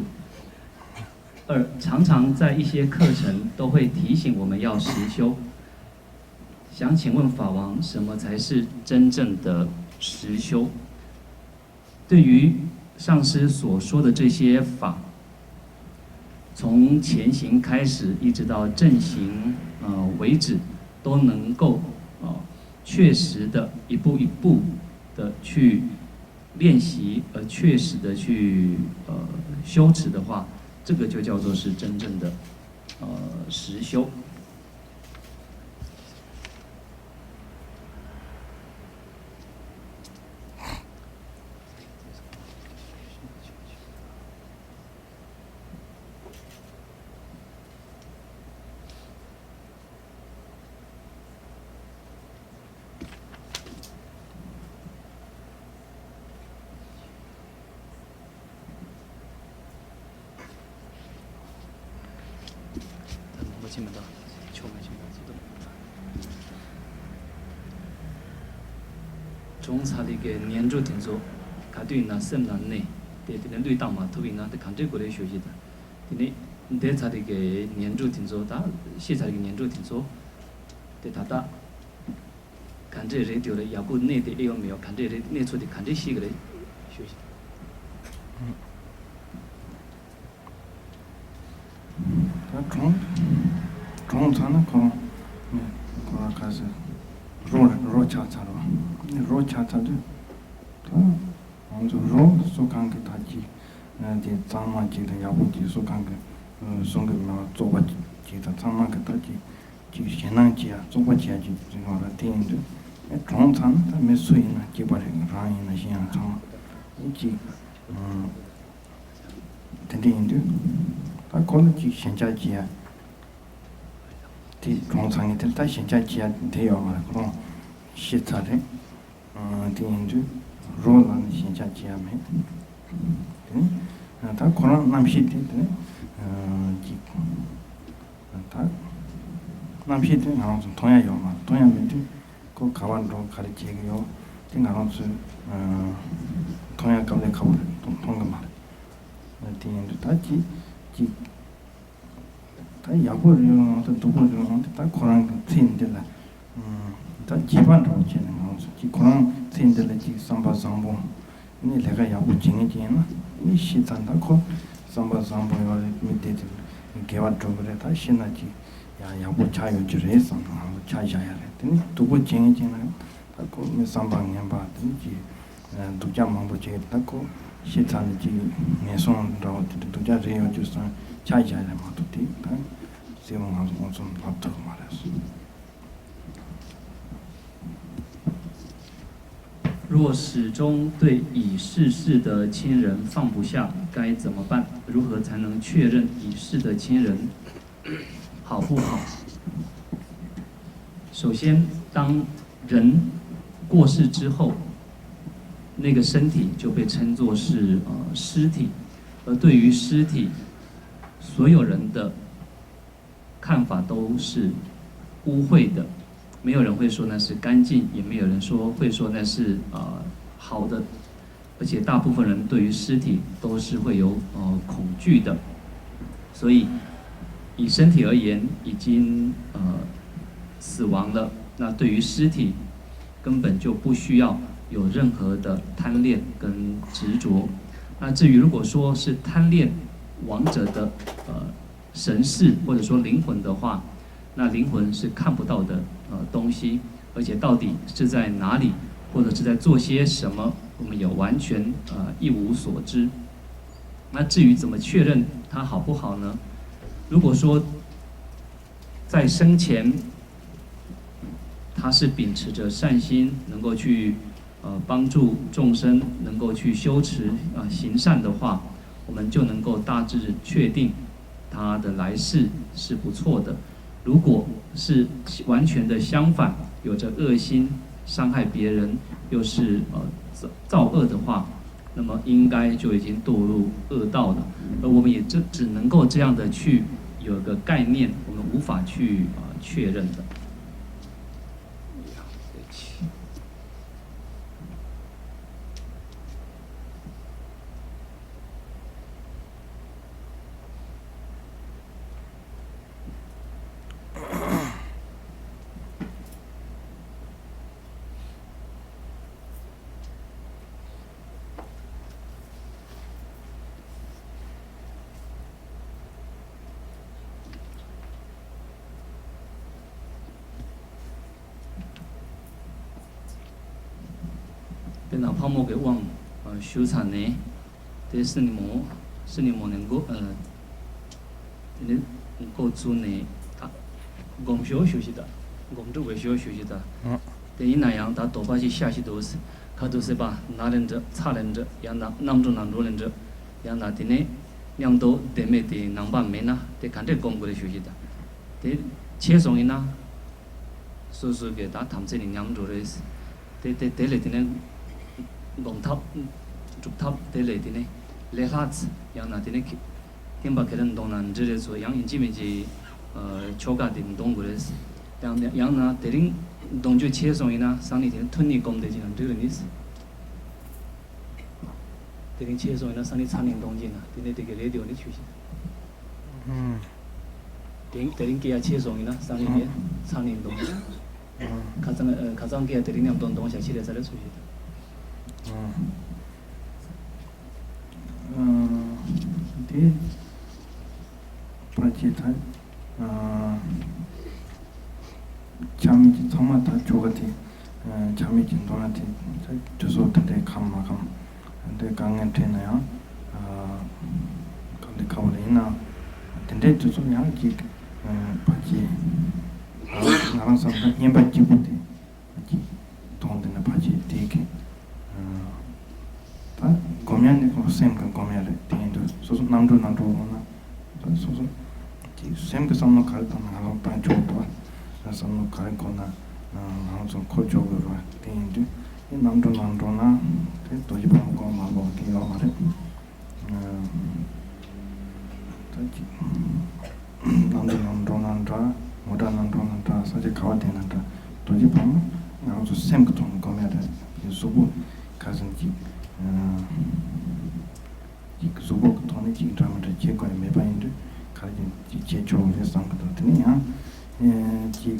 二，常常在一些课程都会提醒我们要实修，想请问法王，什么才是真正的实修？ 对于上师所说的这些法，从前行开始，一直到正行呃为止，都能够呃确实的一步一步的去练习，而确实的去呃修持的话，这个就叫做是真正的呃实修。 གྲོངས་ཚར་ལས་ཀའི་ངན་འགྲོ་དེ་ཚོ་ག་དུས་ཡིན་ན་སེམས་ལ་གནས་ཏེ་དེ་ནས་བློས་བཏང་མ་ཐུབ་ཡིན་ན་དེ་ག་འདྲས་དགོས་རེད་ཞུ་ཞིག་དང་། དེ་ནས་འདས་ཚར་ལས་ཀའི་ངན་འགྲོ་དེ་ཚོ་དང་ཤི་ཚར་ལས་ཀའི་ངན་འགྲོ་དེ་ཚོ་དེ་ད་ལྟ་ག་འདྲས་རེད་དེ་རེད། ཡག་པོ་གནས་དེ་ཨེ་ཡོད་མེད་ཡོད་ག་འདྲས་རེད། གནས་ཚུལ་དེ་ག་འདྲས་ཤེས་གི་རེད་ཞུ་ཞིག་དང་། ད་གྲོངས་གྲོངས་ཚར་ན་ཁོ་རང་ཁོ་རང་ག་ཟེར་རོ་རོ་ཆགས་ཚར་བ། རོ་ཆགས་ཚར་དུས་ད་ང་ཚོ་རོ་གསོ་ཁང་གི་ད་ཅི་དེ་གཙང་མ་ཅིག་དང་ཡག་པོ་ཅིག་གསོ་ཁང་གི་གསོ་གི་མ་བཙོག་པ་ཅིག་དང་གཙང་མ་གི་ད་ཅི་ཅིག་ཞེད་སྣང་ཅིག་ཡ་བཙོག་པ་ཅིག་ཡ་ཅིག་ཅིག་ང་རང་དེ་ཡིན་དུས། གྲོངས་ཚར་ན་ད་མི་སུ་ཡིན་ན་གཅིག་པ་རེད། རང་ཡིན་ན་གཞན་ཡང་ཚང་མ་གཅིག་དེ་འདྲ་ཡིན་དུས་ད་ཁོ་ལ་གཅིག་ཞེན་ཆགས་སྐྱེ་ཡ་དེ་གྲོངས་ཚར་མཁན་དེ་ལ་ད་ཞེན་ཆགས་སྐྱེ་ཡ་དེ་ཡོད་མ་རེད། ཁོ་རང་ཤི་ཚར་རེད། དེ་ཡིན་དུས་རོ་ལངས་ནས་ཞེན་ཆགས་སྐྱེ་ཡ་མེད། དེ་ནས་ད་ཁོ་རང་རྣམ་ཤེས་དེ་དེ་ནས་ཅིག་ད་རྣམ་ཤེས་དེ་ང་རང་ཚོ་མཐོང་ཡ་ཡོད་མ་རེད། མཐོང་ཡ་མེད་དུས་ཁོ་ག་བར་འགྲོ་ག་རེ་བྱེད་ཀྱི་ཡོད་དེ་ང་རང་ཚོས་མཐོང་ཡ་དཀའ་ལས་ཁག་པོ་རེད། མཐོང་མཐོང་གི་མ་རེད། དེ་ཡིན་དུས་ད་ཅིག་ཅིག་ད་ཡག་པོ་རེད་འོང་ད་སྡུག་པོ་རེད་འོང་དེ་ད་ཁོ་རང་གི་ཚེ་འདི་ལ་ད་རྗེས་དཔག་འདྲ་བོ་བྱས་ནས་ང་ཚོ་གཅིག་ཁོ་རང་ཚེ་འདི་ལ་གཅིག་བསམ་པ་བཟང་པོ་ནི་ལས་ཀ་ཡག་པོ་བྱེད་མཁན་ཅིག་ཡིན་ན་ནི་ཤི་ཚར་ད་ཁོ་བསམ་པ་བཟང་པོ་ཡོད་རེད། མི་དེ་དེ་དགེ་བ་སྒྲུབ་ཀྱི་རེད། ད་ཤི་ན་གཅིག་ཡང་ཡག་པོ་ཆགས་ཡོད་ཀྱི་རེད་བསམ་ནས་ང་ཚོ་ཆ་བཞག་ཡ་རེད། དེ་ནི་སྡུག་པོ་བྱེད་མཁན་ཅིག་ཡིན་ན་ཡང་ད་ཁོ་མི་བསམ་པ་ངན་པ་དེ་ནི་གཅིག་སྡུག་ཅག་མང་པོ་བྱས་ད་ཁོ་ཤི་ཚར་ནས་ཅིག་ངན་སོང་འདྲ་བོ་དེ་འདྲ་སྡུག་ཅག་རེད་ཡོང་རྒྱུ་སོང་ཆ་བཞག་ཡ་མ་གཏོགས་དེ་ད་གསལ་པོ་ང་ཚོ་མངོན་སུམ་ལབ་ཐུབ་ཀྱི་མ་རེད། 若始终对已逝世的亲人放不下，该怎么办？如何才能确认已逝的亲人好不好？首先，当人过世之后，那个身体就被称作是呃尸体，而对于尸体，所有人的看法都是污秽的，没有人会说那是干净，也没有人说会说那是呃好的，而且大部分人对于尸体都是会有呃恐惧的，所以以身体而言，已经呃死亡了，那对于尸体根本就不需要有任何的贪恋跟执着。那至于如果说是贪恋亡者的呃神识或者说灵魂的话，那灵魂是看不到的呃东西，而且到底是在哪里，或者是在做些什么，我们也完全呃一无所知。那至于怎么确认它好不好呢？如果说在生前他是秉持着善心，能够去呃帮助众生，能够去修持啊、呃、行善的话，我们就能够大致确定他的来世是不错的。如果是完全的相反，有着恶心、伤害别人，又是呃造造恶的话，那么应该就已经堕入恶道了。而我们也只只能够这样的去有个概念，我们无法去啊、呃、确认的。དཔེར་ན་ཕག་མོ་གི་དབང་ཞུ་ཚར་ནས། དེ་སི་ནི་མོ། སི་ནི་མོ་ནས་འགོ་ཨ། དེ་ནས་འགོ་བཙུགས་ནས་ད་སྒོམ་ཞོར་ཞུ་ཞིག་ད། སྒོམ་སྒྲུབ་པའི་ཞོར་ཞུ་ཞིག་ད། དེ་ཡིན་ན་ཡང་ད་དོགས་པ་ཞིག་ཤ་ཞིག་འདུག་ཁ་ཐུག་སྲིད་པ་ན་ལེན་འདྲ་ཚ་ལེན་འདྲ་ཡང་ན་རྣམ་གྲོལ་ནང་འགྲོ་ལེན་འདྲ་ཡང་ན་དེ་ནས་མཉམ་དུ་བདེན་མེད་དེ་ནང་པ་མེད་ན་དེ་ག་འདྲས་སྒོམ་དགོས་རེད་ཞུ་ཞིག་ད། དེ་བྱས་སོང་ཡིན་ན། སོ་སོ་གི་ད་དམ་ཚིག་ནི་ཉམས་འགྲོ་རེད། དེ་དེ་དེ་ལས་དེ་ནས་སྒོམ་ཐབས་སྒྲུབ་ཐབས་དེ་ལས་དེ་ནས་ལས་སླ་ཚ་ཡང་ན་དེ་ནས་ཁེ་ཁེངས་པ་ཁས་ལེན་གཏོང་ན་འདྲི་རེད་ཚོ་ཡང་ཡིན་གཅིག་མིན་གཅིག་ཆོ་ག་དེ་འདོང་དགོས་རེད། ཡང་ཡང་ན་དེ་རིང་གདོང་རྒྱུ་ཆེ་སོང་ཡིན་ན་སང་ཉིན་དེ་ནས་ཐུན་ནས་སྒོམ་བསྡད་ཀྱི་ན་འགྲིག་རེད་ནི། དེ་རིང་ཆེ་སོང་ཡིན་ན་སང་ཉིན་ཚ་ནས་གཏོང་གྱི་ན་དེ་ནས་དེ་གི་རེད་དེ་འོ་ནི་ཆུ་ཞིག་དེ་དེ་རིང་སྐྱེ་ཡ་ཆེ་སོང་ཡིན་ན་སང་ཉིན་ནས་ཚང་ནས་འདོང་། ཁ་ཚང་ཁ་ཚང་སྐྱེ་ཡ་དེ་རིང་མཉམ་དུ་འདོང་བྱ་ཕྱི་རེ་ས་རེ་སུ་ཞིག་དང་། དེ་ཕལ་ཆེར་ད་ཆ་མེད་ཀྱི་ཚང་མ་ད་ཆོ་ག་དེ། ཆ་མེད་ཀྱི་འདོང་ཡ་དེ་དུས་ཚོད་དེ་འདྲའི་ཁམས་མ་ཁམས་དེ་དཀའ་ངལ་འཕྲད་ན་ཡང་དཀའ་ལས་ཁག་པོ་རེད། ཡིན་ནའང་དེ་འདྲའི་དུས་ཚོད་ཡང་ཅིག་ཕལ་ཆེར་ང་རང་བསམ་ན་བསྙེན་པ་སྐྱིད་པོ་དེ་ཅིག་ སེམས་ཀྱི་སྒོམ་ཡ་རེད། དེ་ཡིན་དུས་སོ་སོ་རྣམ་གྲོལ་རྣམ་གྲོལ་འོང་ན། སོ་སོ་ཀྱི་སེམས་ཀྱི་བསམ་བློ་ག་རེ་བཏང་ན་ང་རང་བཏང་ཆོག་འདུག་བསམ་བློ་ག་རེ་འཁོར་ན་ང་རང་ཚོ་འཁོར་ཆོག་གི་རེད། དེ་ཡིན་དུས་དེ་རྣམ་གྲོལ་རྣམ་གྲོལ་ན་དེ་རྡོ་རྗེ་ཕག་མོ་སྒོམ་མ་དགོས་དེ་ཡོད་མ་རེད། ད་ཅིག་རྣམ་གྲོལ་རྣམ་གྲོལ་ན་འདྲ། ངོ་བྲག་རྣམ་གྲོལ་ན་འདྲ། ས་ཆ་ག་བ་བསྡད་ན་འདྲ། རྡོ་རྗེ་ཕག་མོ་ང་རང་ཚོ་སེམས་ཀྱི་ཐོག་ནས་སྒོམ་ཡ་རེད། གཟུགས་པོ་ཁ་སང་ཅིག་ཅིག་གཟུགས་པོ་གི་ཐོག་ནས་ཅིག་འདྲ་མི་འདྲ་བྱེད་དགོས་ཡ་མེད་པ་ཡིན་དུས་ག་རེ་ཅིག་བྱེད་ཆོག་རེད་བསམ་གི་འདུག་དེ་ནས་ཡང་ཅིག་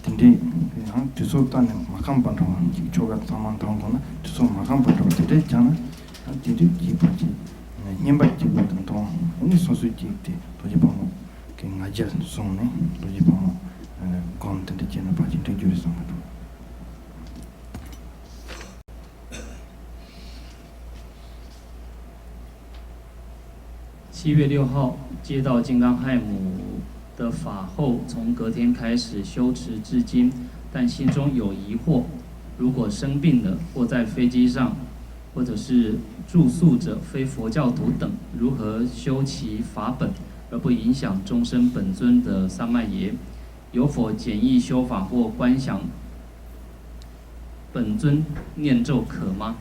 དེ་འདྲའི་ཡང་དུས་ཚོད་གཏན་ནས་མ་ཁེངས་པ་འདྲ་བ་ཅིག་ཆོ་ག་ཚང་མ་འདང་དགོས་ན་དུས་ཚོད་མ་ཁེངས་པ་འདྲ་བ་དེ་འདྲའི་བྱས་ན་ཡང་དེ་འདྲའི་གཅིག་པ་ཅིག་བསྙེན་པ་གཅིག་པུ་དང་མཐོང་ཨ་ནི་སོ་སོའི་གཅིག་དེ་རྡོ་རྗེ་ཕག་མོ་གི་ང་རྒྱལ་བཟུང་ནས་རྡོ་རྗེ་ཕག་མོ་སྒོམ་དེ་འདྲ་བྱས་ན་ཕལ་ཆེར་འགྲིག་རྒྱུ་རེད་བསམ་གི་འདུག七月六号接到金刚汉姆的法后，从隔天开始修持至今，但心中有疑惑：如果生病了，或在飞机上，或者是住宿者、非佛教徒等，如何修其法本而不影响终身本尊的三昧耶？有否简易修法或观想本尊念咒可吗？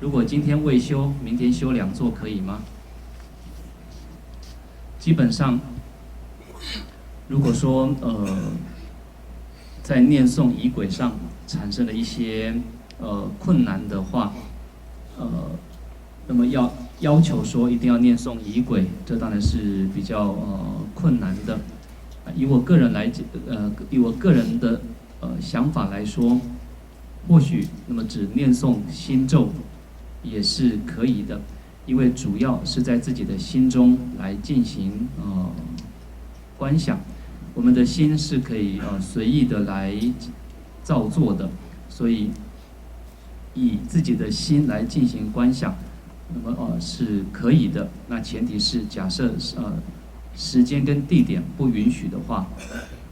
如果今天未修，明天修两座可以吗？基本上，如果说呃，在念诵仪轨上产生了一些呃困难的话，呃，那么要要求说一定要念诵仪轨，这当然是比较呃困难的。以我个人来讲，呃，以我个人的呃想法来说，或许那么只念诵心咒也是可以的，因为主要是在自己的心中来进行呃观想。我们的心是可以呃随意的来造作的，所以以自己的心来进行观想，那么呃是可以的。那前提是假设呃时间跟地点不允许的话，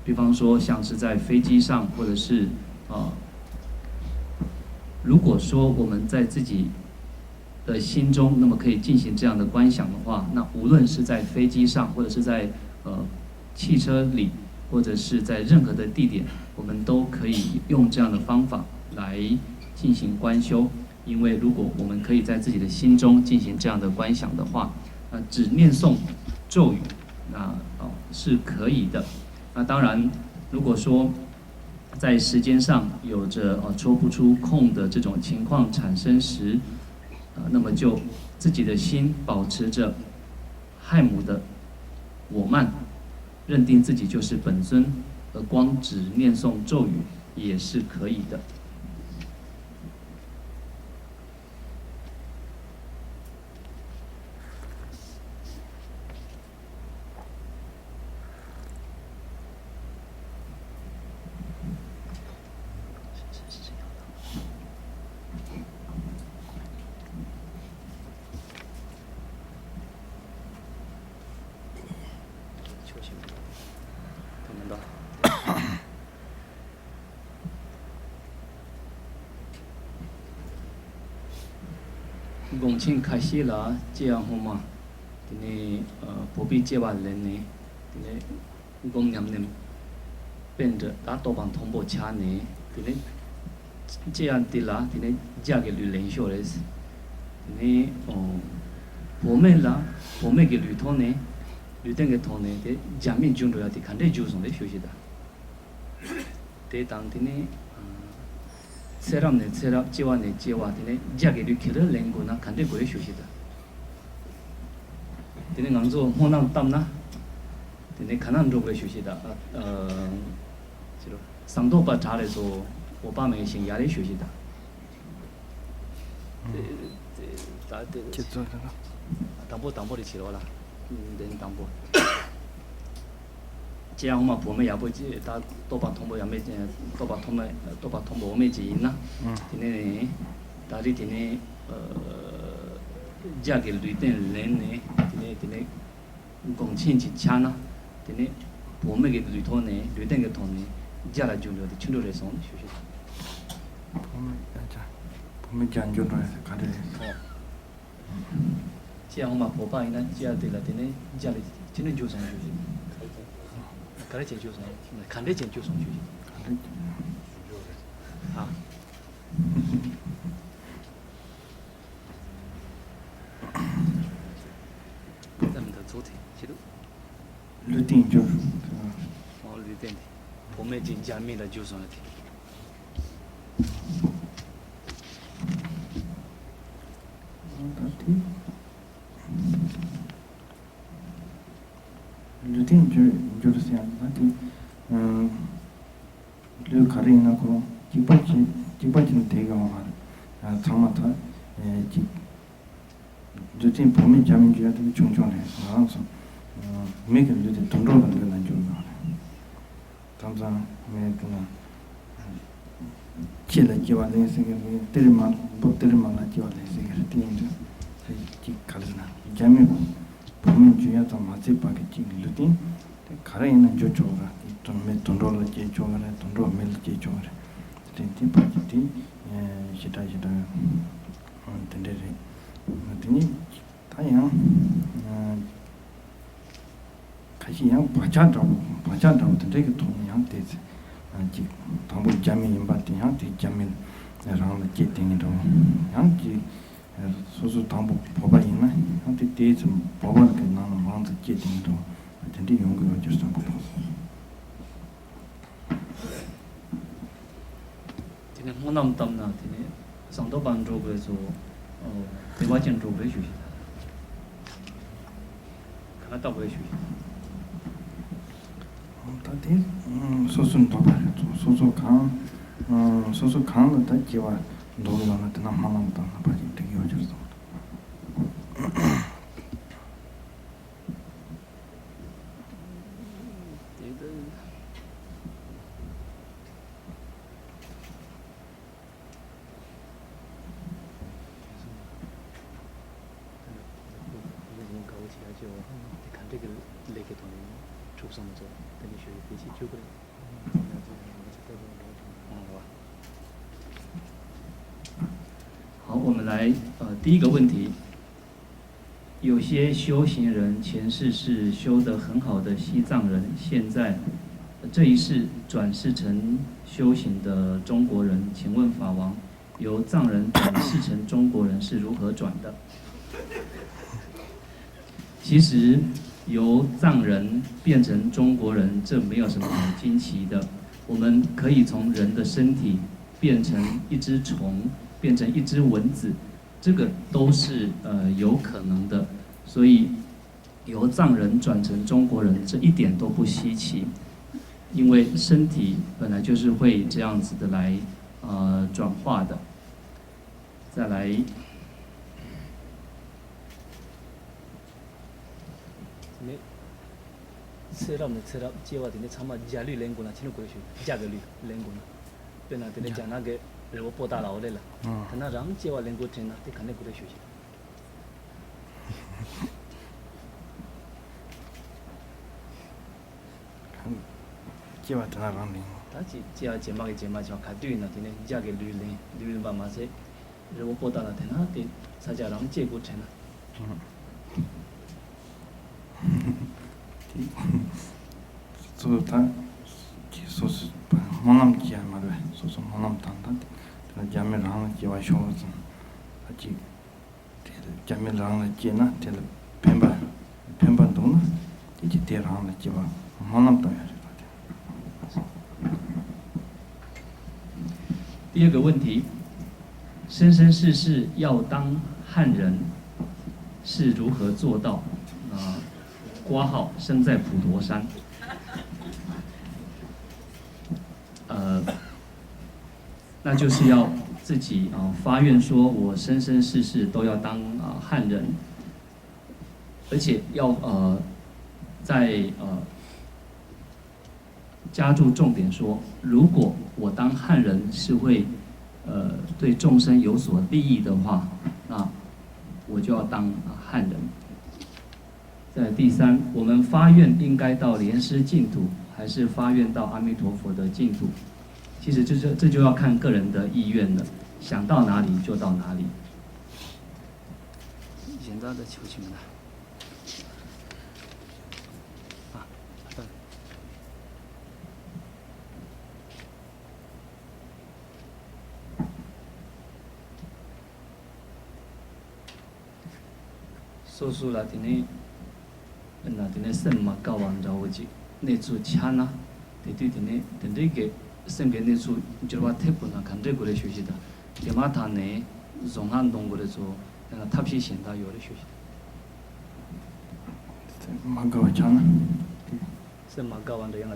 比方说像是在飞机上，或者是呃，如果说我们在自己的心中，那么可以进行这样的观想的话，那无论是在飞机上，或者是在呃汽车里，或者是在任何的地点，我们都可以用这样的方法来进行观修。因为如果我们可以在自己的心中进行这样的观想的话，那只念诵咒语，那哦是可以的。那当然，如果说在时间上有着呃抽不出空的这种情况产生时，啊，那么就自己的心保持着汉姆的我慢，认定自己就是本尊，而光只念诵咒语也是可以的。དགོངས་ཆེན་ཁ་ཤས་ལ་སྐྱེ་བ་སྔོན་མ། དེ་ནས་བོད་པའི་སྐྱེ་བ་ལེན་ནས། དེ་ནས་སྒོམ་ཉམས་ལེན་པཎྜི་ཏ་རྟོགས་པ་མཐོན་པོ་ཆགས་ནས། དེ་ནས་སྐྱེ་བ་འདི་ལ་དེ་ནས་རྒྱ་གི་ལུས་ལེན་ཤོག་རེད། དེ་ནས་བུད་མེད་ལ་བུད་མེད་ཀྱི་ལུས་ཐོག་ནས་ལུས་རྟེན་གྱི་ཐོག་ནས་དེ་རྒྱ་མི་འགྱུར་འགྲོ་ཡ་དེ་ག་འདྲས་འགྱུར་སོང་རེད་ཞུ་ཞིག་ད། དེ་དང་དེ་ནས་ཚེ་རབས་ནས་ཚེ་རབས་སྐྱེ་བ་ནས་སྐྱེ་བ་དེ་ནས་རྒྱ་གི་ལུས་ག་རེ་ལེན་དགོས་ན་ག་འདྲས་དགོས་རེད་ཞུ་ཞིག་ད། དེ་ནས་ང་ཚོ་སྨོན་ལམ་བཏབ་ན། དེ་ནས་ག་ན་འགྲོ་དགོས་ཞུ་ཞིག་ད། ཨ། ཨ། ཅི་རོ། ཟངས་མདོག་པ་བྲག་རེ་ཚོ་འོད་དཔག་མེད་ཞིང་ཡ་རེ་ཞུ་ཞིག་ད། དེ་དེ་ད་དེ་ཁྱེད་ཚོ་ད་དང་པོ་དང་པོ་རེ་བྱེད་རོགས་ལ། དེ་ནས་དང་པོ། ཅི་ཡང་མ་བུ་མོ་ཡག་པོ་ཅི་ད་རྟོགས་པ་མཐོན་པོ་ཡང་མེད། རྟོགས་པ་མཐོ་མེད། རྟོགས་པ་མཐོན་པོ་འོ་མེད་ཅིག་ཡིན་ན། དེ་ནས་ད་རེས་དེ་ནས་རྒྱ་གི་ལུས་རྟེན་ལེན་ནས་དེ་ནས་དེ་ནས། དགོངས་ཆེན་གྱི་ཆ་ན། དེ་ནས་བུད་མེད་ཀྱི་ལུས་ཐོག་ནས་ལུས་རྟེན་གྱི་ཐོག་ནས་རྒྱ་ལ་འགྱུར་འགྲོ་དེ་ཆི་འགྲོ་རེད་སོང་ཞུ་ཞུ། བུད་མེད་རྒྱ་འགྱུར་བུད་མེད་རྒྱ་འགྱུར་འགྲོ་ཡ་ག་འདྲ་རེད། ཨོ། ལྕེ་ཡང་མ་བོར་བ་ཡིན་ན་ལྕེ་དེ་ལ་དེ་ནས་འཇའ་ལས་ཅི་ནས་འཇུ་སོང་ཞུ་ཞིག་ག་རེ་བྱས་འཇུ་སོང་། ག་འདྲས་བྱས་འཇུ་སོང་ཞུ་ཞིག་ཨ། ཙམ་དུ་ཚོགས་ཏེ་ཤི་དུ། ལུས་རྟེན་འགྱུར། ཨོ་ལུས་རྟེན་དེ། བུད་མེད་ཀྱི་འཇར་མན་ལ་འཇུ་སོང་ལ་དེ། ད་དེ། ལུས་རྟེན་འགྱུར་འགྱུར་ཟེར་ཡང་ད་དེ། ལུས་ག་རེ་ཡིན་ན་ཁོ་རང་གཅིག་པ་གཅིག་གཅིག་པ་གཅིག་ནི་དེ་གི་འོང་བ་རེད། ཚང་མ་ད་གཅིག་ལུས་རྟེན་བུད་མེད་འཇར་མན་འགྱུར་ཡང་དེ་ཆུང་ཆུང་རེད། ང་རང་ཚོ་མི་གི་ལུས་རྟེན་དུད་འགྲོ་ལ་འགྱུར་ན་འགྱུར་ཡོང་རེད། དམ་གཙང་མེད་དེ་ན། ཁྱི་ལ་སྐྱེ་བ་ལེན་སྲིད་ཀྱི་རེད། ཏི་རི་མ་འབུ་ཏི་རི་མ་ལ་སྐྱེ་བ་ལེན་སྲིད་ཀྱི་རེད། དེ་ཡིན་དུས་ད་ཅིག་ག་རེ་ཟེར་ན་རྒྱ་མི་བུད་མེད་འཇུ་ཡ་ཙམ་མ་ཚད་པ་གི་ཅིག་ལུས་རྟེན་དེ་ག་རེ་ཡིན་ན་འཇུ་ཆོག་གི་རེད། དེ་དུད་མི་དུད་འགྲོ་ལ་སྐྱེ་ཆོག་གི་རེད། དུད་འགྲོ་མི་ལ་སྐྱེ་ཆོག་གི་རེད། དེ་དེ་ཕར་གྱི་དེ་ཞེ་དྲག་ཞེ་དྲག་དེ་འདྲས་རེད། དེ་ནི། ད་ཡང་། ཁ་ཤས་ཡང་བག་ཆགས་འདྲ་བོ་བག་ཆགས་འདྲ་བོ་དེ་འདྲས་ཀྱི་ཐོག་ནས་ཡང་བལྟས་ཚེ། ཅིག་དང་པོ་རྒྱ་མི་ཡིན་པ་དེ་ཡང་དེ་རྒྱ་མི་རང་ལ་སྐྱེས་དེ་ཡིན་འདྲ་བོ། ཡང་ཅིག་སོ་སོ་དང་པོ་བོད་པ་ཡིན་ན་ཡང་དེ་བལྟས་ཚེ་བོད་པ་གི་ནང་ལ་མང་ཙམ་སྐྱེས་དེ་ཡིན་འདྲ་བོ་དེ་འདྲས་ཡོང་གི་ཡོད་ཀྱི་བསམ་པ་ཐོག་དེ་ནས་སྨོན་ལམ་བཏབ་ན་དེ་ནས་ཟངས་མདོག་པར་འགྲོ་དགོས་སོ། བདེ་བ་ཅན་འགྲོ་དགོས་ཞུ་ཞིག་ག་ན་བཏབ་དགོས་ཞུ་ཞིག་ད་དེ་སོ་སོའི་འདོད་པ་རེད། སོ་སོ་གང་སོ་སོ་གང་ལ་ད་སྐྱེ་བ་འདོད་ཡོད་ན་དེ་ན་སྨོན་ལམ་བཏབ་ན་ཕལ་ཆེར་འགྲིག་ཡོད་ཀྱི་རེད་བསམ། དེ་ལྟར། དེ་ནས་དེ་ནས་དེ་ནས་དགའ་བོ་བྱེད་ཡག་ཅིག་འོ་དེ་ག་འདྲ་གི་ལས་ཀའི་ཐོག་ནས་འཁྲུག་སོང་མ་ཚོ་དེ་ནས་ཞུ་ཡི་དེ་ཞིག་བཅུག་གི་རེད། ང་ཚོ་ལྟ་བུ་འགྲོ་ཐུབ་ཨང་རེད་བ། 好，我们来呃第一个问题，有些修行人前世是修得很好的西藏人，现在这一世转世成修行的中国人，请问法王，由藏人转世成中国人是如何转的？其实由藏人变成中国人，这没有什么好惊奇的。我们可以从人的身体变成一只虫，变成一只蚊子，这个都是呃有可能的。所以由藏人转成中国人，这一点都不稀奇，因为身体本来就是会这样子的来呃转化的。再来。 ནི། ཚེ་རབས་ནས་ཚེ་རབས་སྐྱེ་བ་དེ་ནི་ཚང་མ་རྒྱ་ལུས་ལེན་དགོས་ན་ཅི་ནས་དགོས་རེད་ཞུ། རྒྱ་གི་ལུས་ལེན་དགོས་ན། དཔེར་ན་དེ་ནི་རྒྱ་ནག་གི་རི་བོ་པོ་ཏཱ་ལ་འོ་ལེ་ལ། དེ་ན་རང་སྐྱེ་བ་ལེན་དགོས་དྲན་ན་དེ་ག་ནས་དགོས་རེད་ཞུ་ཞིག་སྐྱེ་བ་དེ་ན་རང་ལེན། ད་ཅི་སྐྱེ་བ་རྗེས་མ་གི་རྗེས་མ་བྱ་བ་ག་དུས་ཡིན་ན་དེ་ནི་རྒྱ་གི་ལུས་ལེན་ལུས་ལེན་པ་མ་ཟད། རི་བོ་པོ་ཏཱ་ལ་དེ་ན་དེ་ས་ཆ་རང་སྐྱེ་དགོས་དྲན་ན། དེ་གཙོ་བོ་ད་ཀྱི་སོ་སོ་སྨོན་ལམ་སྐྱེ་ཡ་མ་རེད། སོ་སོ་སྨོན་ལམ་བཏང་ད་དེ་ལ་རྒྱ་མི་རང་ལ་སྐྱེ་བ་ཤོར་བ་ཙམ་ད་ཅིག་དེ་ལ་རྒྱ་མི་རང་ལ་སྐྱེས་ན་དེ་ལ་ཕན་པ་ཕན་པ་འདུག་ན་དེ་ཅིག་དེ་རང་ལ་སྐྱེ་བ་སྨོན་ལམ་བཏང་ཡ་རེད་ད་དེ། 第二个问题，生生世世要当汉人，是如何做到？啊，括号生在普陀山。呃，那就是要自己啊发愿说，我生生世世都要当啊汉人，而且要呃在呃 加注重点说，如果我当汉人是会呃对众生有所利益的话，那我就要当汉人。在第三，我们发愿应该到莲师净土，还是发愿到阿弥陀佛的净土？其实这就这就要看个人的意愿了，想到哪里就到哪里。ད་ད་ཆེ་བོ་ཆེ་མི་འདྲ། ཨ། ཨ་ད། སོ་སོ་ལ་དེ་ནས་ན་དེ་ནས་སེམས་མ་དགའ་བ་འདྲ་བོ་ཅིག་གནས་ཚུལ་ཆགས་ན། དེ་དུས་དེ་ནས་དེ་འདྲའི་གི་སེམས་ཀྱི་གནས་ཚུལ་འགྱུར་བ་ཐེབས་དགོས་ན་ག་འདྲ་དགོས་རེད་ཞུ་ཞིག་དང་། དེ་མ་ཐག་ནས་བཟོ་སྔགས་འདོན་དགོས་རེད་ཚོ། ཡང་ན་ཐབས་ཤེས་གཞན་དག་ཡོད་རེད་ཞུ་ཞིག། སེམས་མ་དགའ་བ་ཆགས་ན། སེམས་མ་དགའ་བ་འདྲ་ཡང་ན་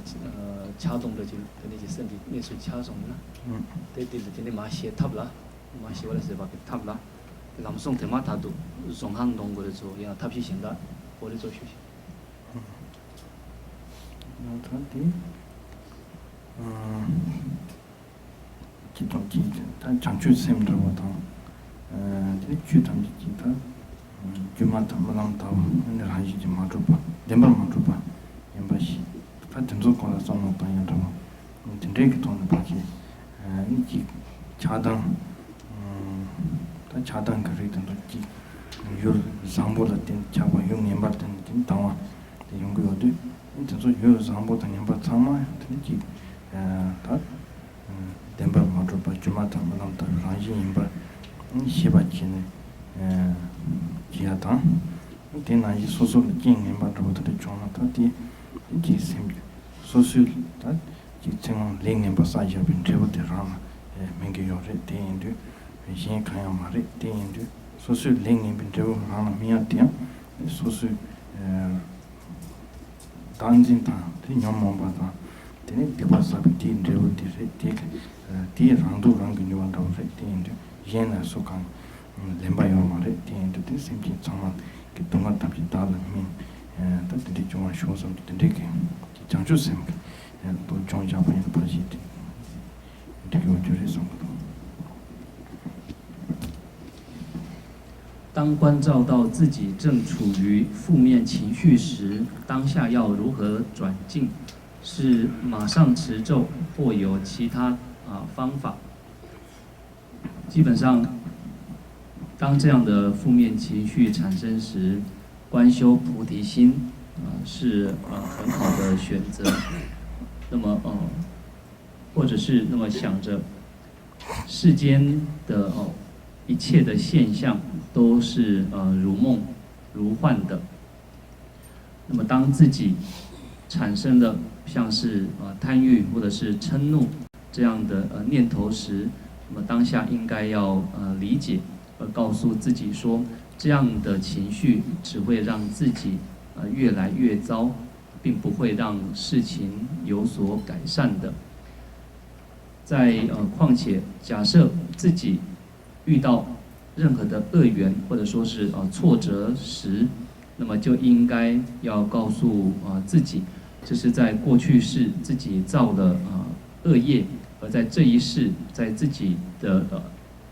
ཆགས་སྡང་འདྲ་ཅིག་དེ་འདྲ་ཅིག་སེམས་ཀྱི་གནས་ཚུལ་ཆགས་སོང་ན། དེ་དེ་དེ་ནས་མ་ཤེས་ཐབས་ལ། མ་ཤེས་པ་ལ་ཟེར་བ་གི་ཐབས་ལ། ལམ་སང་དེ་མ་ཐག་ཏུ་བཟོ་སྔགས་འདོན་དགོས་རེད་ཚོ། ཡང་ཐབས་ཤེས་གཞན་དག་དགོས་རེད་ཚོ་ཞུ་ཞིག། ཡང་ཐ་དེ། སྤྱི་དང་སྤྱི་ད་བྱང་ཆུབ་སེམས་འདྲ་བ་དང་། དེ་ནས་ཆོས་ཐམས་ཅད་ཀྱི་ད་སྒྱུ་མ་ལྟ་བུ་རྨི་ལམ་ལྟ་བུ་ནི་རང་བཞིན་གྱིས་མ་གྲུབ་པ་བདེན་པར་མ་གྲུབ་པ་ཡིན་པ་ཞིག། ད་དེ་ཚོ་སྐོར་ལ་བསམ་བློ་བཏང་ཡ་འདྲ་བ། དེ་འདྲའི་གི་ཐོག་ནས་ཕར་ཆེ་ནི་ཅིག་ཆགས་སྡང་། ད་ཆགས་སྡང་གི་རིགས་དེ་ཚོ་ཅིག་ཡུལ་བཟང་པོ་ལ་བརྟེན་ཆགས་པ། ཡུལ་ངན་པར་བརྟེན་དེ་སྡང་བ་དེ་ཡོང་གི་ཡོད་དུས། དེ་ཚོ་ཡུལ་བཟང་པོ་དང་ངན་པ་ཚང་མ་དེ་ནི་ཅིག་ད། བདེན་པར་མ་གྲུབ་པ་སྒྱུ་མ་དང་རྨི་ལམ་ལྟ་བུའི་རང་བཞིན་ཡིན་པར་ཤེས་པ་བྱས་ནས་བྱེད་ཡ་དང་། དེ་ནང་བཞིན་སོ་སོ་ལ་རྐྱེན་ངན་པ་འདྲ་བོ་དེ་འདྲ་བྱུང་ན་ད་དེ་དེ་གི་སེམས་ཀྱི་སོ་སོའི་ད་ཅིག་ཚེ་སྔོན་ལས་ངན་པ་བསགས་བཞག་པའི་འབྲས་བུ་དེ་རང་ལ་སྨིན་གྱི་ཡོད་རེད། དེ་ཡིན་དུས་གཞན་གང་ཡང་མ་རེད། དེ་ཡིན་དུས་སོ་སོའི་ལས་ངན་པའི་འབྲས་བུ་རང་ལ་སྨིན་ཡ་དེ་ཡང་སོ་སོའི་བདག་འཛིན་དང་དེ་ཉོན་མོངས་པ་དང་། དེ་ནས་སྡིག་པ་བསགས་པའི་དེའི་འབྲས་བུ་དེ་རེད། དེ་དེའི་རང་སྡུག་རང་གིས་མྱོང་བ་འདྲ་བོ་རེད། དེ་ཡིན་དུས་གཞན་ལ་སུ་གང་ལན་པ་ཡོད་མ་རེད། དེ་ཡིན་དུས་དེ་སེམས་ཅན་ཚང་མ་གི་སྡུག་བསྔལ་ཐམས་ཅད་བདག་ལ་སྨིན། ད་དེ་འདྲའི་སྐྱོ་བ་ཤོར་བསམ་དུས་དེ་འདྲའི་གི་བྱང་ཆུབ་སེམས་ཀྱི་ལྟོ་སྦྱོང་བཞག་པ་ཡིན་ན་ཕར་ཞིག་དེ་འགྲིག་གི་ཡོད་རྒྱུ་རེད་བསམ་གི་འདུག། 当关照到自己正处于负面情绪时，当下要如何转境？是马上持咒，或有其他啊方法？基本上，当这样的负面情绪产生时，观修菩提心啊是呃很好的选择。那么呃，或者是那么想着世间的哦一切的现象都是呃如梦如幻的。那么当自己产生了像是呃贪欲或者是嗔怒这样的呃念头时，那么当下应该要呃理解，而告诉自己说，这样的情绪只会让自己呃越来越糟，并不会让事情有所改善的。在呃，况且假设自己遇到任何的恶缘或者说是呃挫折时，那么就应该要告诉呃自己，这是在过去世自己造的呃恶业，而在这一世在自己的呃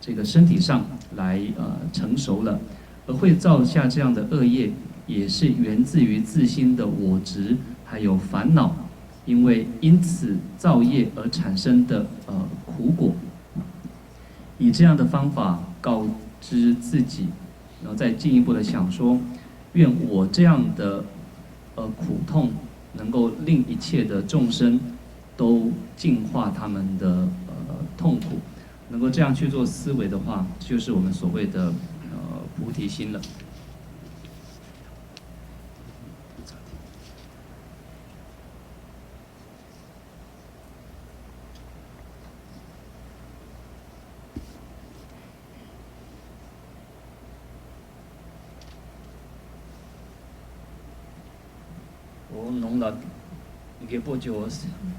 这个身体上来呃成熟了。而会造下这样的恶业，也是源自于自心的我执还有烦恼，因为因此造业而产生的呃苦果。以这样的方法告知自己，然后再进一步的想说，愿我这样的呃苦痛能够令一切的众生都净化他们的呃痛苦，能够这样去做思维的话，就是我们所谓的呃菩提心了。འོ་ནང་ལ་རྒད་པོ་ཅིག་འོ་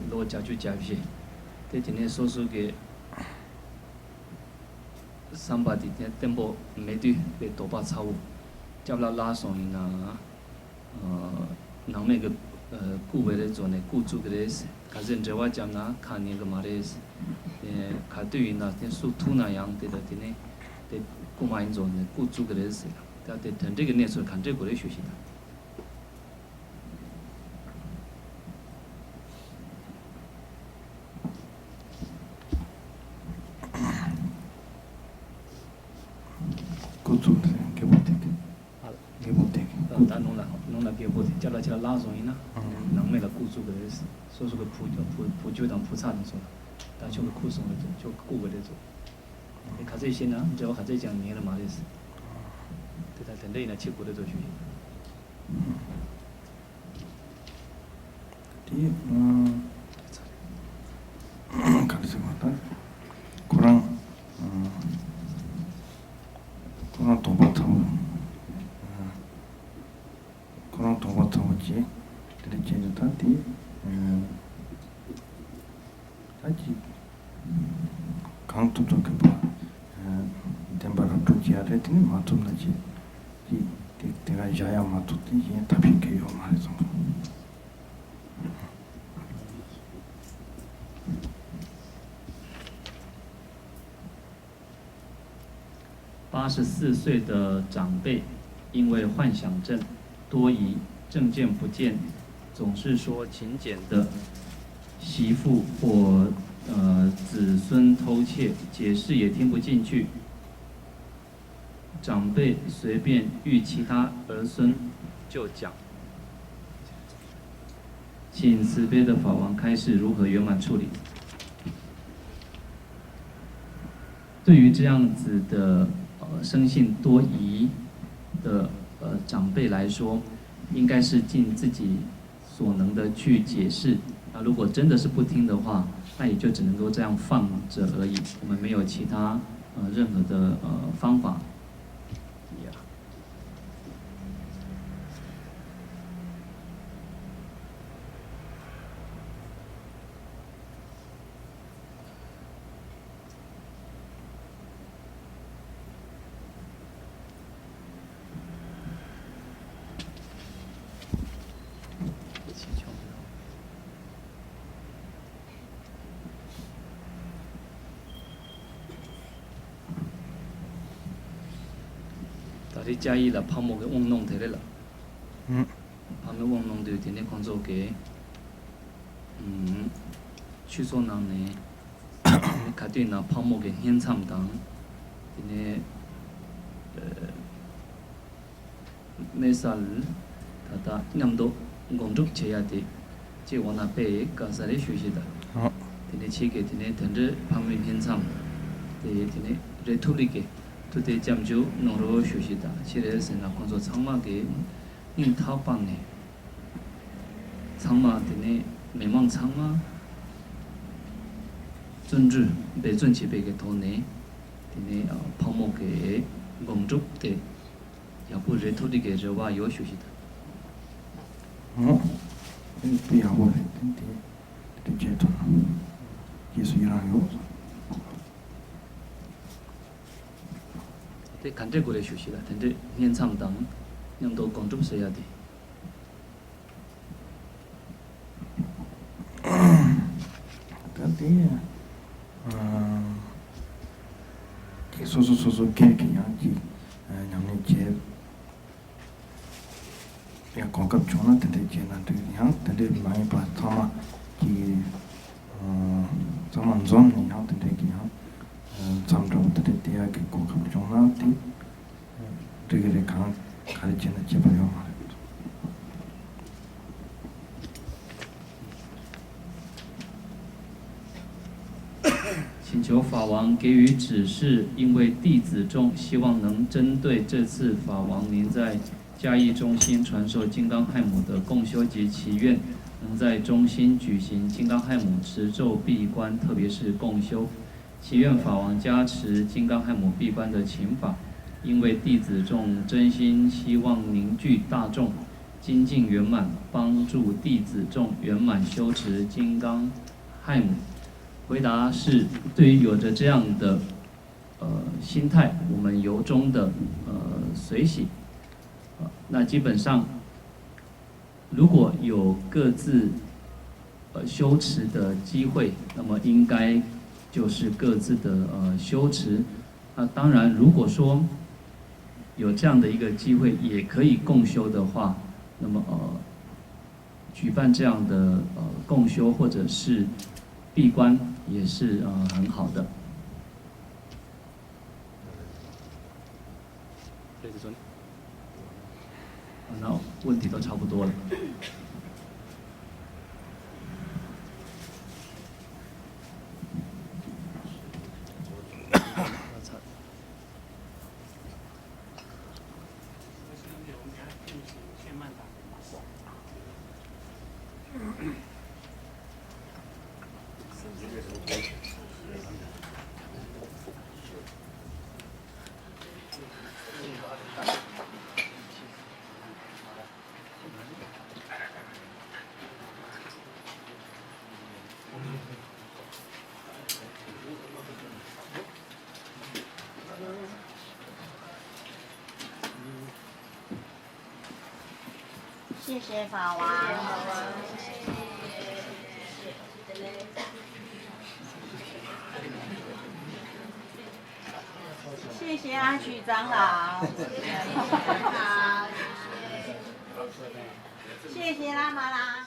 ལོ་བརྒྱད་ཅུ་གྱ་བཞི་དེ་དེ་ནས་སོ་སོ་གི་བསམ་པ་དེ་དེ་བརྟན་པོ་མེད་དུས་པའི་དོགས་པ་ཚ་བོ་སྐྱབས་ལ་བརླག་སོང་ཡིན་ན། ནང་མི་གི་སྐུ་བེ་རེ་བཙོ་ནས་སྐུ་བཙུགས་ཀྱི་རེད། ག་ཚོད་འབྲེལ་བ་བརྒྱབ་ན་ཁ་ཉན་གི་མ་རེད། དེ་ག་དུས་ཡིན་ན་དེ་སུ་ཐུག་ན་ཡང་དེ་ལ་དེ་ནས་དེ་སྐུ་མ་ཡིན་བཙོ་ནས་སྐུ་བཙུགས་ཀྱི་རེད་ཟེར། ད་དེ་དོན་འབྲས་ཀྱི་གནས་ཚུལ་ག་འདྲས་དགོས་རེད་ཞུ་ཞིག་ད། སྐུ་བཙུགས་ཟེར་རྒད་པོ་དེ་གི། ཡག་པོ་དེ་ཅ་ལག་ཅ་ལག་བརླག་སོང་ཡིན་ན་ནང་མི་ལ་བསྐུར་བཅུག་གི་རེད། སོ་སོ་གི་བུ་བུ་བུ་རྒྱུད་དང་བུ་ཚ་དང་སོགས་ད་ཁྱོད་ཀྱི་ཁུར་སོང་རེད་ཚོ། ཁྱོད་ཀྱི་བསྐུར་བ་རེད་ཚོ། དེ་ག་ཚད་ཤེས་ན་འབྲེལ་བ་ག་ཚད་ཀྱང་ཉན་ལ་མ་རེད། དེ་ད་དེ་འདྲ་ཡིན་ན་ཁྱེད་དགོས་རེད་ཚོ་ཞུ་ཡིན། དེ་ག་རེ་ཟེར་བ་ད་ཁོ་རང་ཁོ་རང་དོགས་པ་ཚ་བོ། ཁོ་རང་དོགས་པ་ཚ་བོ་བྱས། དེ་འདྲ་བྱས་ནས་ད་དེ་ད་ཅིག་གང་ཐུབ་ཐུབ་ཀྱི་བ་བདེན་པ་ར་སྤྲོད་བྱེད་ཡ་རེད། དེ་ནི་མ་ཐུབ་ན་ཅིག་ཅིག་དེ་དེ་ག་བཞག་ཡ་མ་ཐུབ་དེ་གཞན་ཐབས་ཤེས་གལ་ཡོད་མ་རེད་བསམ།八十四岁的长辈因为幻想症、多疑、证件不见，总是说请柬的媳妇或呃子孙偷窃，解释也听不进去。长辈随便遇其他儿孙就讲，请慈悲的法王开示如何圆满处理。对于这样子的呃生性多疑的呃长辈来说，应该是尽自己所能的去解释。那如果真的是不听的话，那也就只能够这样放着而已。我们没有其他呃任何的呃方法。Yeah. ད་རེས་ཅ་ཡིག་ལ་ཕག་མོ་གི་དབང་གནང་དེ་རེད་ལ། ཕག་མོའི་དབང་གནང་དུས་དེ་ནས་ཁོང་ཚོ་གིས་ཆོས་ཚོགས་ནང་ནས་ག་དུས་ན་ཕག་མོ་གི་བསྙེན་མཚམས་དང་། དེ་ནས་དམེ་སལ་ད་ལྟ་མཉམ་དུ་སྒོམ་སྒྲུབ་བྱེད་ཡ་དེ་ཅིག་འོ་ན་དཔེ་དགའ་ས་རེད་ཞུ་ཞིག་དང་། དེ་ནས་ཁྱེད་ཀྱིས་དེ་ནས་དེ་འདྲའི་ཕག་མོའི་བསྙེན་མཚམས་དེ་དེ་ནས་རེ་ཐུབ་རིགས་ཀྱི་ཐུགས་དེ་སྐྱབས་འཇུག་གནང་རོགས་ཞུ་ཞིག་དང་ཅི་རེད་ཟེར་ན་ཁོང་ཚོ་ཚང་མ་གི་སྙིང་ཐག་པ་ནས་ཚང་མ་དེ་ནས་མི་མང་ཚང་མ་བརྩོན་འགྲུས་འབད་བརྩོན་བྱེད་པའི་གི་ཐོག་ནས་དེ་ནས་ཕག་མོ་གི་སྒོམ་སྒྲུབ་དེ་ཡག་པོ་རེད་ཐུབ་རིགས་ཀྱི་རེ་བ་ཡོད་ཞུ་ཞིག་དང་། ཨོ། དེ་ཡག་པོ་རེད། དེ་དེ་དེ་བྱེད་ཐུབ་ན་རྗེས་སུ་ཡི་རང་ཡོད། དེ་ག་འདྲས་དགོས་རེད་ཞུ་ཞིག་ལ་དེ་འདྲས་བསྙེན་མཚམས་དང་མཉམ་དུ་སྒོམ་སྒྲུབ་ཟེར་ཡ་དེ། ད་དེ་ཡང་དེ་སོ་སོ་སོ་སོ་སྒེར་གྱི་ཡང་ཅིག་ཉམས་ལེན་བྱེད་ཡང་གོ་སྐབས་བྱུང་ན་དེ་འདྲས་བྱས་ན་འགྲིག་ཡང་དེ་འདྲས་མ་ཡིན་པ་ཚང་མ་ཅིག་ཚང་མ་འཛོམས་ནས་ཡང་དེ་འདྲས་ཀྱི་ཡང་མཚམས་འདྲ་བོ་དེ་འདྲས་བསྡད་ཡག་གི་གོ་སྐབས་བྱུང་ན་དེ། འགྲིག་གི་རེད། གང་ག་རེ་བྱས་ན་བྱེད་པ་ཡོད་མ་རེད། 请求法王给予指示，因为弟子众希望能针对这次法王您在嘉义中心传授金刚汉姆的共修及祈愿，能在中心举行金刚汉姆持咒闭关，特别是共修。祈愿法王加持金刚汉姆闭关的请法，因为弟子众真心希望凝聚大众，精进圆满，帮助弟子众圆满修持金刚汉姆。回答是，对于有着这样的呃心态，我们由衷的呃随喜。呃那基本上，如果有各自呃修持的机会，那么应该就是各自的呃修持。那当然，如果说有这样的一个机会，也可以共修的话，那么呃举办这样的呃共修或者是闭关也是呃很好的。 ནའོ། 问题都差不多了。谢谢法王。谢谢阿曲长老。谢谢拉玛拉。